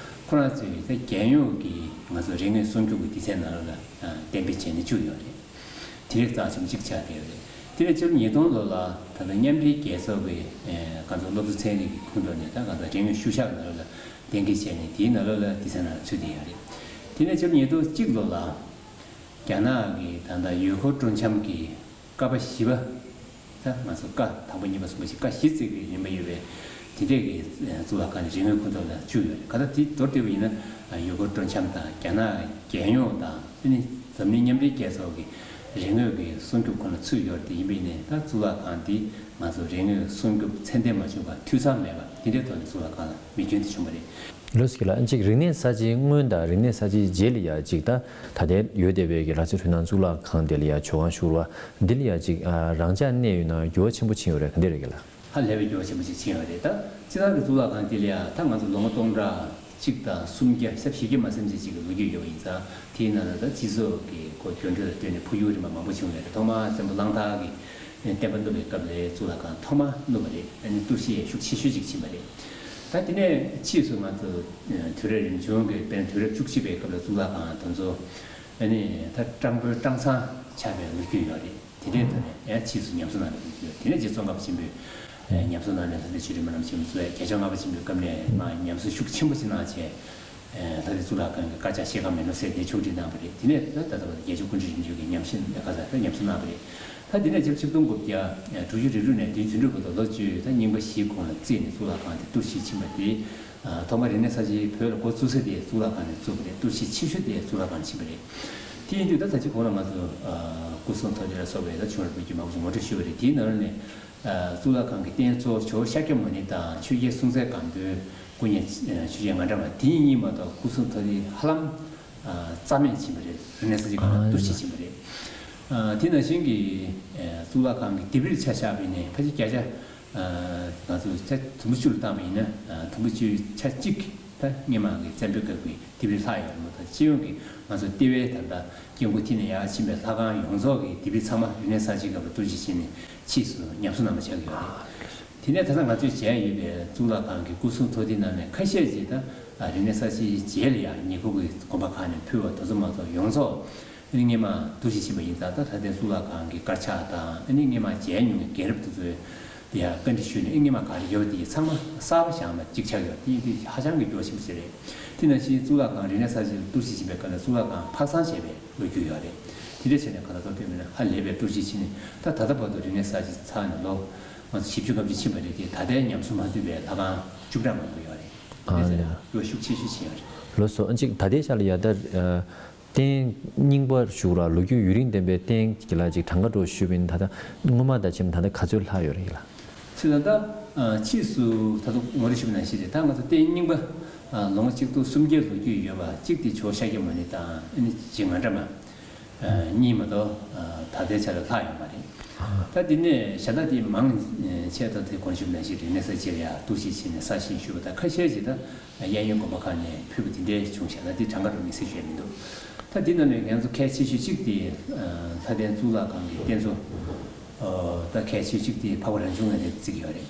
ཁོ་རང་ཚོས་ད་རྒྱལ་ཡོངས་ཀྱི་ང་ཚོ་རིག་གནས་སྲུང་སྐྱོབ་ཀྱི་སྡེ་ཚན་ནང་ལོགས་ལ་གཏན་འབེབས་བྱས་ནས་བཅུག་ཡོད་རེད། དེ་རིགས་རྩ་ཆེན་པོ་གཅིག་ཆགས་བསྡད་ཡོད་རེད། དེ་ནས་ཕྱི་ལོ་ཉིས་སྟོང་ལོ་ལ་ད་ལྟ་མཉམ་འབྲེལ་རྒྱལ་ཚོགས་ཀྱི་ང་ཚོ་སློབ་གསོ་ཚན་རིག་གི་ཁོངས་གཏོགས་ནས་ད་ང་ཚོ་རིག་གནས་ཤུལ་བཞག་གི་ནང་ལོགས་ལ་གཏན་འཁེལ་བྱས་ནས་དེའི་ནང་ལོགས་ལ་སྡེ་ཚན་ནང་ལ་ཚུད་བསྡད་ཡོད་རེད། དེ་ནས་ཕྱི་ལོ་ཉིས་སྟོང་གཅིག་ལོ་ལ་རྒྱ་ནག་གི་ད་ལྟ་ཡུལ་སྐོར་སྤྲོ་འཆམ་གྱི་ཀ་པ་བཞི་པ། ད་ང་ཚོ་ཀ་དང་པོ་གཉིས་པ་གསུམ་པ་བཞི་ཀ་བཞི་བརྩེགས་པའི་རིམ་པ་ཡོད་པའི་དེ་འདྲས་ཀྱི་གཙུག་ལག་ཁང་ནི་རིག་དངོས་ཁོངས་གཏོགས་ལ་བཅུག་ཡོད་རེད། ག་ད་དེ་མདོར་བསྡུས་པ་ཡིན་ན་ཡུལ་སྐོར་སྤྲོ་འཆམ་དང་རྒྱ་ནག་རྒྱལ་ཡོངས་དང་ཨ་ནི་འཛམ་གླིང་མཉམ་འབྲེལ་རྒྱལ་ཚོགས་ཀྱི་རིག་དངོས་ཀྱི་སྲུང་སྐྱོབ་ཁོངས་ལ་ཚུད་ཡོད་རེད། དེ་ཡིན་པ་ཡིན་ནའི་ད་གཙུག་ལག་ཁང་འདི་ང་ཚོ་རིག་དངོས་སྲུང་སྐྱོབ་ཚད་ལྡན་མ་བྱུང་བར་འཐུས་ཚང་མེད་པ་དེ་འདྲའི་ཐོག་ནས་གཙུག་ལག་ཁང་ལ་མེ་སྐྱོན་དེ་བྱུང་བ་རེད། ལགས་སོ་རྒན་ལགས། གཅིག་རིག་གནས་གསར་བརྗེའི་སྔོན་དང་རིག་གནས་གསར་བརྗེའི་རྗེས་ལ་ཡ་གཅིག་ད་ད་ལྟའི་ཡོད་བསྡད་པའི་གི་ར་ས་ཁྲོད་ནང་གཙུག་ལག་ཁང་དེ་ལ་ཡ་མཆོད་ཁང་ཞུ་བ་འདི་ལ་ཡ་གཅིག་རང་འཇགས་གནས་ཡོད་ན་འགྱུར་བ་ཆེན་པོ་ཕྱིན་ཡོད་རེད་ག་འདི་རེད་རྒན་ལགས། ཧ་ལས་པའི་འགྱུར་བ་ཆེན་པོ་ཞིག་ཕྱིན་ཡོད་རེད། ད་སྤྱིར་བཏང་གི་གཙུག་ལག་ཁང་དེ་ལ་ཡ་ད་ང་ཚོ་ལོ་ངོ་སྟོང་ཕྲག་གཅིག་དང་སུམ་བརྒྱ་ཞེ་བཞི་བརྒྱ་མ་ཟིན་ཙམ་ཞིག་གི་ལོ་རྒྱུས་ཡོད་པ་ཡིན་ཙང་དེའི་ནང་ལ་ད་སྤྱི་ཚོགས་ཀྱི་ཁོ་འགྱུར་འགྲོས་ལ་ལྟོས་ནས་འཕོ་འགྱུར་རིམ་པ་མང་པོ་བྱུང་ཡོད་རེད། ཐོག་མར་བཙན་པོ་གླང་དར་གྱི་བསྟན་པ་བསྣུབས་པའི་སྐབས་ལ་གཙུག་ལག་ཁང་ཐོག་མ་བསྣུབས་པ་རེད། ཨ་ནི་གཏོར་བཤིག་ཤུགས་ཆེ་ཤོས་ཅིག་ཕྱིན་པ་རེད། ད་དེ་ནས་ཕྱིས་སུ་ང་ཚོ་དུས་རབས་རིམ་བྱུང་གི་དཔེར་ན་དུས་རབས་བཅུ་གཅིག་པའི་སྐབས་ལ་གཙུག་ལག་ཁང་དེ་ཚོ་ཨ་ནི་ད་སྤྲང་པོའི་སྤྲང་ཚང་ཆགས་པའི་ལོ་རྒྱུས་ཡོད་རེད། དེ་འདྲའི་ཐོག་ནས་ཡང་ཕྱིས་སུ་ཉམས་གསོ་གནང་བའི་ལོ་རྒྱུས་ཡོད། དེ་ནས་རྗེ་ཙོང་ཁ་པ་ཆེན་པོས་ཉམས་གསོ་གནང་ནས་ལྷ་སྡེ་ཆོས་སྒྲོན་པ་རྣམ་གཉིས་གཙོས་རྒྱལ་མཆོག་ལྔ་པ་ཆེན་པོའི་སྐབས་ནས་མར་ཉམས་གསོ་ཤུགས་ཆེན་པོ་ཞིག་གནང་བྱས། ལྷ་སྡེ་གཙུག་ལག་ཁང་གི་དཀར་ཆག་ཤེལ་དཀར་མེ་ལོང་ཟེར་དེ་ཕྱོགས་སྒྲིག་གནང་བ་རེད། དེ་ནས་ད་ལྟ་བར་དུ་རྒྱལ་མཆོག་སྐུ་ཕྲེང་རིམ་བྱོན་གྱིས་ཉམས་ཞིབ་ལས་ཀ་ཟེར་ད་ཉམས་གསོ་གནང་བ་རེད། ད་དེ་ནས་ཆིག་སྟོང་དགུ་བརྒྱ་དྲུག་ཅུ་རེ་དྲུག་ནས་དེའི་དུས་འགྲོ་བར་དུ་ལོ་བཅུ་ད་རྙིང་པ་བཞིའི་གོང་ལ་བརྩིས་ནས་གཙུག་ལག་ཁང་དེ་གཏོར་བཤིག་ཕྱིན་པ་དེ། ཐོག་མར་རིག་གནས་གསར་བརྗེའི་བོད་ལ་འགོ་བཙུགས་ས་དེ་གཙུག་ལག་ཁང་ནས་བཙུགས་པ་རེད། གཏོར་བཤིག་ཆེ་ཤོས་དེ་གཙུག་ལག་ཁང་ནས་ཕྱིན་པ་རེད། དེ་ཡིན་དུས་ད་ད་ཅི་གོང་ལ་ང་ཚོ་སྐུ་གསུང་ཐུགས་རྟེན་ལ་སོགས་པའི་ད་བྱུང་རབས་ལོ་རྒྱུས་མང་པོ་ཞིག་ངོ་སྤྲོད་ཞུས་པ་རེད། དེའི་ནང་ནས། གཙུག་ལག་ཁང་གི་རྟེན་གཙོ་བོ་ཇོ་བོ་ཤཱཀྱ་མུ་ནེ་དང་ཆོས་རྒྱལ་སྲོང་བཙན་སྒམ་པོའི་སྐུ་བརྙན་ཆོས་རྒྱལ་ངག་དབང་བླ་མ་དེ་གཉིས་མ་གཏོགས་སྐུ་གསུང་ཐུགས་རྟེན་ཧ་ལམ་རྩ་མེད་ཕྱིན་པ་རེད། རིག་གནས་གསར་བརྗེ་སྒང་ལ་གཏོར་བཤིག་ཕྱིན་པ་རེད། དེ་ནང་བཞིན་གྱི་གཙུག་ལག་ཁང་གི་ལྡེབས་རིས་ཆ་བཞག་པ་ཡིན་ན་ཕལ་ཆེར་བརྒྱ་ཆ་ང་ཚོ་ཆ་དུམ་བུ་བཅུ་ལ་བཏང་བ་ཡིན་ན་དུམ་བུ་བཅུའི་ཆ་གཅིག་ད་སྔོན་མ་གི་བཙན་པོའི་སྐབས་ཀྱི་ལྡེབས་རིས་ལྷག་ཡོད་རེད་མ་གཏོགས་སྤྱི་ཡོངས་ཀྱི་ང་ཚོ་ལྟེ་བའི་ད་ལྟ་སྐྱེ་དགུ་མཐིལ་ནས་ཡར་ཕྱིན་པའི་ལྷ་ཁང་ཡོངས་རྫོགས་ཀྱི་ལྡེབས་རིས་ཚང་མ་རིག་གནས་གསར་བརྗེའི་སྐབས་ལ་གཏོར་བཤིག་བྱས་ནས་ཕྱིས་སུ་ཉམས་གསོ་གནང་བ་ཆགས་ཀྱི་ཡོད་རེད། དེ་ནས་ད་ལྟ་ང་ཚོས་མཇལ་ཡོད་པའི་གཙུག་ལག་ཁང་གི་སྐུ་གསུང་ཐུགས་རྟེན་ནང་ནས་ཁ་ཤས་ཅིག་ད་རིག་གནས་གསར་བརྗེའི་རྗེས་ལ་ཡང་ཉེ་འཁོར་གྱི་དགོན་པ་ཁག་ནས་ཕུལ་བ་དེ་ཚོ་མ་གཏོགས་ཡོངས་རྫོགས་ཨ་ནི་སྔོན་མ་གཏོར་བཤིག་ཕྱིན་པ་ཡིན་ཙང་ད་ད་ལྟའི་གཙུག་ལག་ཁང་གི་དཀར་ཆག་དང་ཨ་ནི་སྔོན་མ་མཇལ་མྱོང་བའི་རྒན་རབས་དེ་ཚོའི་དེ་ཡང་བཀའ་འདྲི་ཞུས་ནས་ཨ་སྔོན་མ་ག་རེ་ཡོད་པ་དེ་ཚང་མ་གསར་པ་བཞག་པ་གཅིག་ཆགས་ཡོད། དེ་དེ་ཧ་ཅང་གི་འགྱུར་བ་ཆེན་པོ་ཞིག་རེད། དེ་ནང་བཞིན་གཙུག་ལག་ཁང་རིག་གནས་གསར་བརྗེ་ལ་གཏོར་བཤིག་ཕྱིན་པའི་སྐབས་ལ་གཙུག་ལག་ཁང་ཕར་གསང་བྱས་པའི་ལོ་རྒྱུས་ཡོད་རེད། དེ་འདྲ་བྱས་ནས་གང་ལྟར་དཔེ་མིན་ན་ཧ་ལས་པའི་གཏོར་བཤིག་ཕྱིན་ནས་ད་ད་ལྟ་བར་དུ་རིག་གནས་གསར་བརྗེ་ཚར་ནས་ལོ་ང་ཚོ་བཞི་བཅུ་ལྔ་བཅུ་ཕྱིན་པ་རེད་དེ་ད་ལྟའི་ཉམས་གསོ་མ་ཐུབ་པའི་ལྷ་ཁང་བཅུ་ཕྲག་མང་པོ་ཡོད་རེད། དེ་འདྲ་བྱས་ནས་འགྱུར་བ་ཤུགས་ཆེ་ཤོས་ཕྱིན་ཡོད་རེད། ལགས་སོ། ཨ་ཅིག་ད་ལྟའི་ཆ་ལ་ཡ་ད། རྟེན་རྙིང་པ་ཞུ་ར་ལོ་རྒྱུས་ཡུན་རིང་ལྡན་པའི་རྟེན་གྱི་ལ་ཅིག་གྲངས་ཀ་འགྲོ་ཞུས་པ་ཡིན་ད་ལྟ་སྔོན་མ་དང་ཕྱི་མ་ད་ལྟ་ག་ཚོད་ལྷག་ཡོད་རེད་ལ། ཕྱི་ད་ལྟ་ཕྱིས་སུ་ད་དུང་ངོ་རེ་ཞུས་པ་ནང་བཞིན་རེད། ད་ང་ཚོ་རྟེན་རྙིང་པ་ལོ་ངོ་གཅིག་སྟོང་སུམ་བརྒྱ་ལོ་རྒྱུས་ཡོད་པ་གཅིག་དེ་ཇོ་ཤཱཀྱ་མུ་ནེ་དང་ཨ་ནི་རྗེ་ངག་དབང་བླ་མ་གཉིས་མ་གཏོགས་ད་ལྟའི་ཆ་ལ་ལྷག་ཡོད་མ་རེད། ད་དེ་ནས་ཞལ་ཏ་དེ་མང་ཆེ་ད་དེ་གོང་ཞུས་ནང་བཞིན་རིག་གནས་གསར་བརྗེ་ལ་ཡང་གཏོར་བཤིག་བྱས་ནས་གསར་བཞེངས་ཞུས་པ་དང་ཁ་ཤས་ཅིག་ད་གཡས་གཡོན་དགོན་པ་ཁག་ནས་ཕུལ་བ་དེ་འདྲའི་བྱུང་ཤག་ད་དེ་གྲངས་ཀ་རུ་དམིགས་བསལ་ཞུས་མི་འདུག་ད་དེ་ནང་ནས་ང་ཚོ་གལ་ཆེ་ཤོས་གཅིག་དེ་ལྷ་ལྡན་གཙུག་ལག་ཁང་གི་རྟེན་གཙོ་ད་གལ་ཆེ་ཤོས་གཅིག་དེ་འཕགས་པ་རང་བྱུང་ངང་ལས་བརྩི་གི་ཡོད་རེད།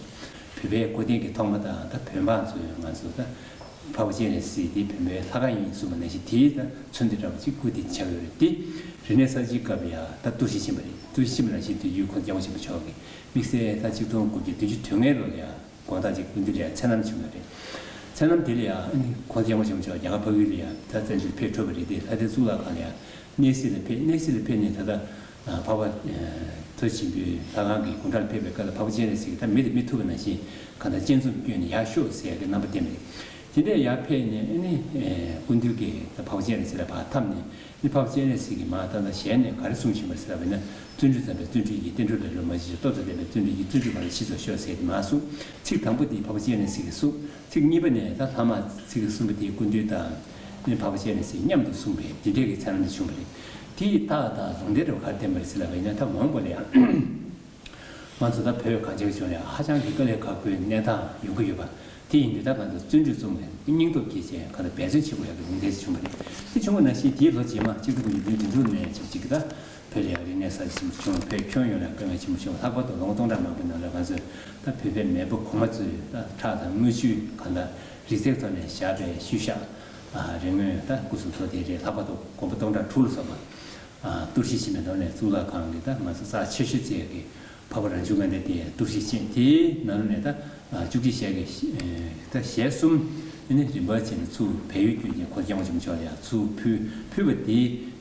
བོད་པའི་སྐུ་རྟེན་གྱི་ཐོག་མ་དང་ད་བོད་འབངས་ཚོས་ང་ཚོ་ད་འཕགས་པ་སྤྱན་རས་གཟིགས་དེ་བོད་པའི་ལྷ་ཁང་ཡིན་གསུངས་པ་ནང་བཞིན་དེའི་ད་ཚུལ་འདི་འདྲ་བ་ཅིག་སྐུ་དེ་ཆགས་ཡོད་རེད། དེ་རིག་གནས་གསར་བརྗེའི་སྐབས་ཡ་ད་གཏོར་བཤིག་ཕྱིན་པ་རེད། གཏོར་བཤིག་ཕྱིན་པ་ནང་བཞིན་དུས་རྒྱུན་ཁོང་རྒྱལ་བ་ཆེན་པོ་མཆོག་གིས་དམིགས་བསལ་ད་ཆིག་སྟོང་དགུ་བརྒྱ་བདུན་ཅུ་དོན་ལྔའི་ལོ་ལ་ཡ་དགོང་དག་ཅིག་སྐུ་མདུན་ལ་ཡ་མཚན་ལམ་བྱུང་ཡོད་རེད། མཚན་ལམ་དེ་ལ་ཡ་ཨ་ནི་ཁོང་རྒྱལ་བ་ཆེན་པོ་མཆོག་རྒྱ་གར་འཕགས་ཡུལ་ལ་ཡ་ད་བཙན་བྱོལ་ཕེབས་འགྲོ་བ་རེད་དེ་ལྷ་ལྡན་གཙུག་ལག་ཁང་ལ་ཡ་གནས་གཟིགས་ལ་ཕེབས། གནས་གཟིགས་ལ་ཕེབས་ནས་ད་ལྟ་འཕགས་པ་མཐོ་ཆེན་པོའི་ལྷ་ཁང་གི་སྐུ་འདྲ་ལ་ཕེབས་པའི་སྐབས་ལ་འཕགས་པ་སྤྱན་རས་གཟིགས་ཀྱིས་ད་མི་དང་མི་ཐུག་པ་ནང་བཞིན་གང་ལྟར་སྤྱན་ཟུམ་བསྐྱོན་ནས་ཡར་ཤོག་ཟེར་ཡ་གི་རྣམ་པ་བསྟན་པ་རེད། དེ་འདྲས་ཡར་ཕེབས་ནས་ཨ་ནི་སྐུ་མདུན་གྱིས་ད་འཕགས་པ་སྤྱན་རས་གཟིགས་ལ་ཕར་འཐམས་ནས་ཨ་ནི་འཕགས་པ་སྤྱན་རས་གཟིགས་ཀྱིས་མར་ད་ལྟ་ཞལ་ནས་ག་རེ་གསུངས་བཞིན་པ་རེད་ཟེར་བ་ན། བརྩོན་འགྲུས་དམ་པས་བརྩོན་འགྲུས་ཀྱིས། བསྟན་འགྲོ་ལེགས་འགྲུབ་མ་མཆིས་ཤིང་། སྟོབས་དང་ལྡན་པས་བརྩོན་འགྲུས་ཀྱིས། བརྩོན་འགྲུས་གང་ལ་མཆིས་སོ་ཤོག་ཟེར་ཏེ་མར་གསུངས། ཚིག་དང་པོ་དེ་འཕགས་པ་སྤྱན་རས་གཟིགས་ཀྱིས་གསུངས། ཚིག་གཉིས་པ་ནས་ད་ལྷག་མ་ཚིག་གསུམ་པ་དེ་སྐུ་མདུན་དང་ འཕགས་པ་སྤྱན་རས་གཟིགས་མཉམ་དུ་གསུངས་པའི་འདི་འདྲའི་གི་མཚན་ལམ་དེ་བྱུང་བ་རེད། དེ་ཡི་རྟགས་དང་ལུང་བསྟན་རེ་བ་ག་རེ་བསྟན་པ་རེད་ཟེར་ལབ་པ་ཡིན་ན། ད་མ་འོངས་པ་ལ་ཡང་ང་ཚོ་ད་བོད་གངས་ཅན་གྱི་ལྗོངས་ལ་ཡང་ཧ་ཅང་གི་དཀའ་ལས་ཁག་པོའི་གནས་སྟངས་ཡོང་གི་ཡོད་པ། དེ་ཡིན་དུས་ད་ང་ཚོ་བརྩོན་འགྲུས་རྩོམ་པའི་སྙིང་སྟོབས་བསྐྱེད་བྱས་ག་ད་འབད་བརྩོན་བྱེད་དགོས་ཡག་གི་ལུང་བསྟན་ཞིག་བྱུང་བ་རེད། དེ་བྱུང་བ་ནང་བཞིན་དེའི་ལོ་རྗེས་མ་ཆིག་སྟོང་དགུ་བརྒྱ་བདུན་ཅུ་དོན་གྲངས་ནས་ཆབས་ཅིག་གི་ད་བོད་ལ་ཡང་རིག་གནས་གསར་བརྗེ་ཆེན་པོ་བྱུང་། བོད་ཁྱོན་ཡོངས་ལ་དཀའ་ངལ་ཆེན་པོ་བྱུང་། ལྷག་པར་དུ་ལོ་ངོ་སྟོང་ཕྲག་མང་པོའི་ནང་ལ་ང་ཚོས་ད་བོད་པའི་མེས་པོ་གོང་མ་ཚོས་ད་ཁྲག་དང་རྔུལ་ཆུ་གང་ལྟར་རི་བསྲེགས་ཐོག་ནས་བཞག་པའི་ཤུལ་བཞག་རིག་དངོས་ད་སྐུ་གཟུགས་མཐོ་ལྡན་རེད། ལྷག་པར་དུ་དགོན་པ་སྟོང་ཕྲག་དྲུག་ལ་སོགས་པ་གཏོར་བཤིག་ཕྱིན་པའི་ཐོག་ནས་གཙུག་ལག་ཁང་གི་ད་ང་ཚོ་རྩ་ཆེ་ཤོས་བརྩི་ཡག་གི་འཕགས་པ་རང་བྱུང་ངང་ལྡན་དེ་གཏོར་བཤིག་ཕྱིན། དེའི་ནང་ནས་ད་བཅུ་གཅིག་ཞལ་གྱི་ད་ཞལ་གསུམ་ཨ་ནི་རིམ་པ་བྱས་ནས་ཚུར་བལ་ཡུལ་བསྐྱོད་བྱས་འཁོར་སྐྱོང་ཆེན་པོ་མཆོག་ལ་ཡང་ཚུར་ཕུལ། ཕུལ་བ་དེ་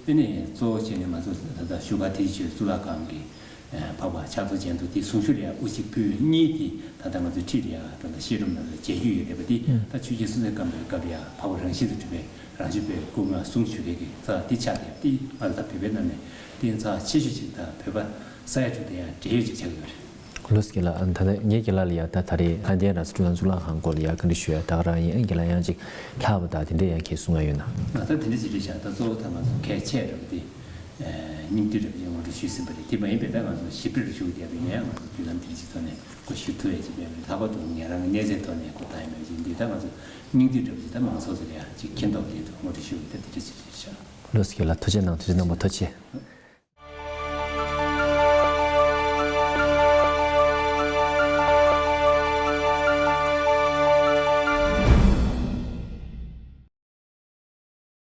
ཨ་ནི་གཙོ་བོ་བྱས་ནས་ང་ཚོ་ད་ལྟ་བཞུགས་སྒར་བདེ་སྐྱིད་ཆོས་གཙུག་ལག་ཁང་གི་འཕགས་པ་ཕྱག་རྡོར་རྒྱ་མཚོ་དེ་གཟུངས་གཞུག་ལ་ཡང་དབུ་གཅིག་ཕུལ། གཉིས་དེ་ད་ལྟ་ང་ཚོའི་འཁྲིས་ལ་ཡང་ད་ལྟ་བཤད་སྒྲུབ་ནང་ལ་མཇལ་རྒྱུ་ཡོད་རེད་པ། དེ་ད་ཆོས་རྒྱལ་སྲོང་བཙན་སྒམ་པོའི་སྐབས་ལ་ཡང་འཕགས་པ་རང་བཞིན་དུ་གྲུབ་པའི་རང་བྱུང་བའི་སྐུ་ལྔ་གསུང་ཞུ་མཁན་གྱི་རྩ་འདི་ཆགས་ཏེ། དེ་ང་ཚོ་ད་བོད་པའི་ནང་ནས་དེ་རྩ་ཆེ་ཤོས་ཅིག་དང་བོད་པ་ས་ཡ་དྲུག་དེ་ཡང་འབྲེལ་ཡོད་ཅིག་ཆགས་ཀྱི་ཡོད་རེད། ལགས་སོ་རྒན་ལགས། ད་ལྟ་ངས་རྒན་ལགས་ལ་ཡང་ད་ད་རེས་ལྷ་ལྡན་ར་ས་སྤྲུལ་ཁང་གཙུག་ལག་ཁང་སྐོར་ལ་ཡང་བཀའ་འདྲི་ཞུ་ཡ། ད་ག་རང་ཡིན། ཨ་རྒན་ལགས་ཡང་ཅིག་ལྷག་པ་དང་དེ་འདྲས་ཡང་གལ་གསུང་ཡ་ཡོད་ན། ང་ད་དེ་འདྲས་ཅིག་རེད་བཞག་ད་གཙོ་བོ་ད་ང་ཚོ་གལ་ཆེ་རུ་དེ་སྙིང་བསྡུས་རབ་ཅིག་ངོ་སྤྲོད་ཞུས་ཟིན་པ་རེད། དེ་མ་ཡིན་པའི་ད་ང་ཚོ་ཞིབ་ཕྲ་རུ་ཞུ་གི་བསྡད་པ་ཡིན་ན་ཡང་ང་ཚོ་བརྒྱུད་ལམ་དེ་འདྲས་ཅིག་ཐོག་ནས་གོ་ཞུ་ཐུབ་ཡ་ཅིག་མེད་པ་རེད། ལྷག་པར་དུ་ངེད་རང་གི་གནས་ཚད་ཐོག་ནས་གོ་བཏང་ཡ་མེད་པ་ཅིག་ཡིན་དུས། ད་ང་ཚོ་སྙིང་བསྡུས་རབ་ཅིག་ད་མང་ཚོགས་ཚོ་ལ་ཡང་ཅིག་མཁྱེན་རྟོགས་ཡོང་དུས་ངོ་སྤྲོད་ཞུ་གི་ད་དེ་འདྲས་ཅིག་རེད་བཞག་ལགས་སོ་རྒན་ལགས། ཐུགས་རྗེ་གནང་། ཐུགས་རྗེ་གནང་བ་ཐུགས་རྗེ་ཆེ།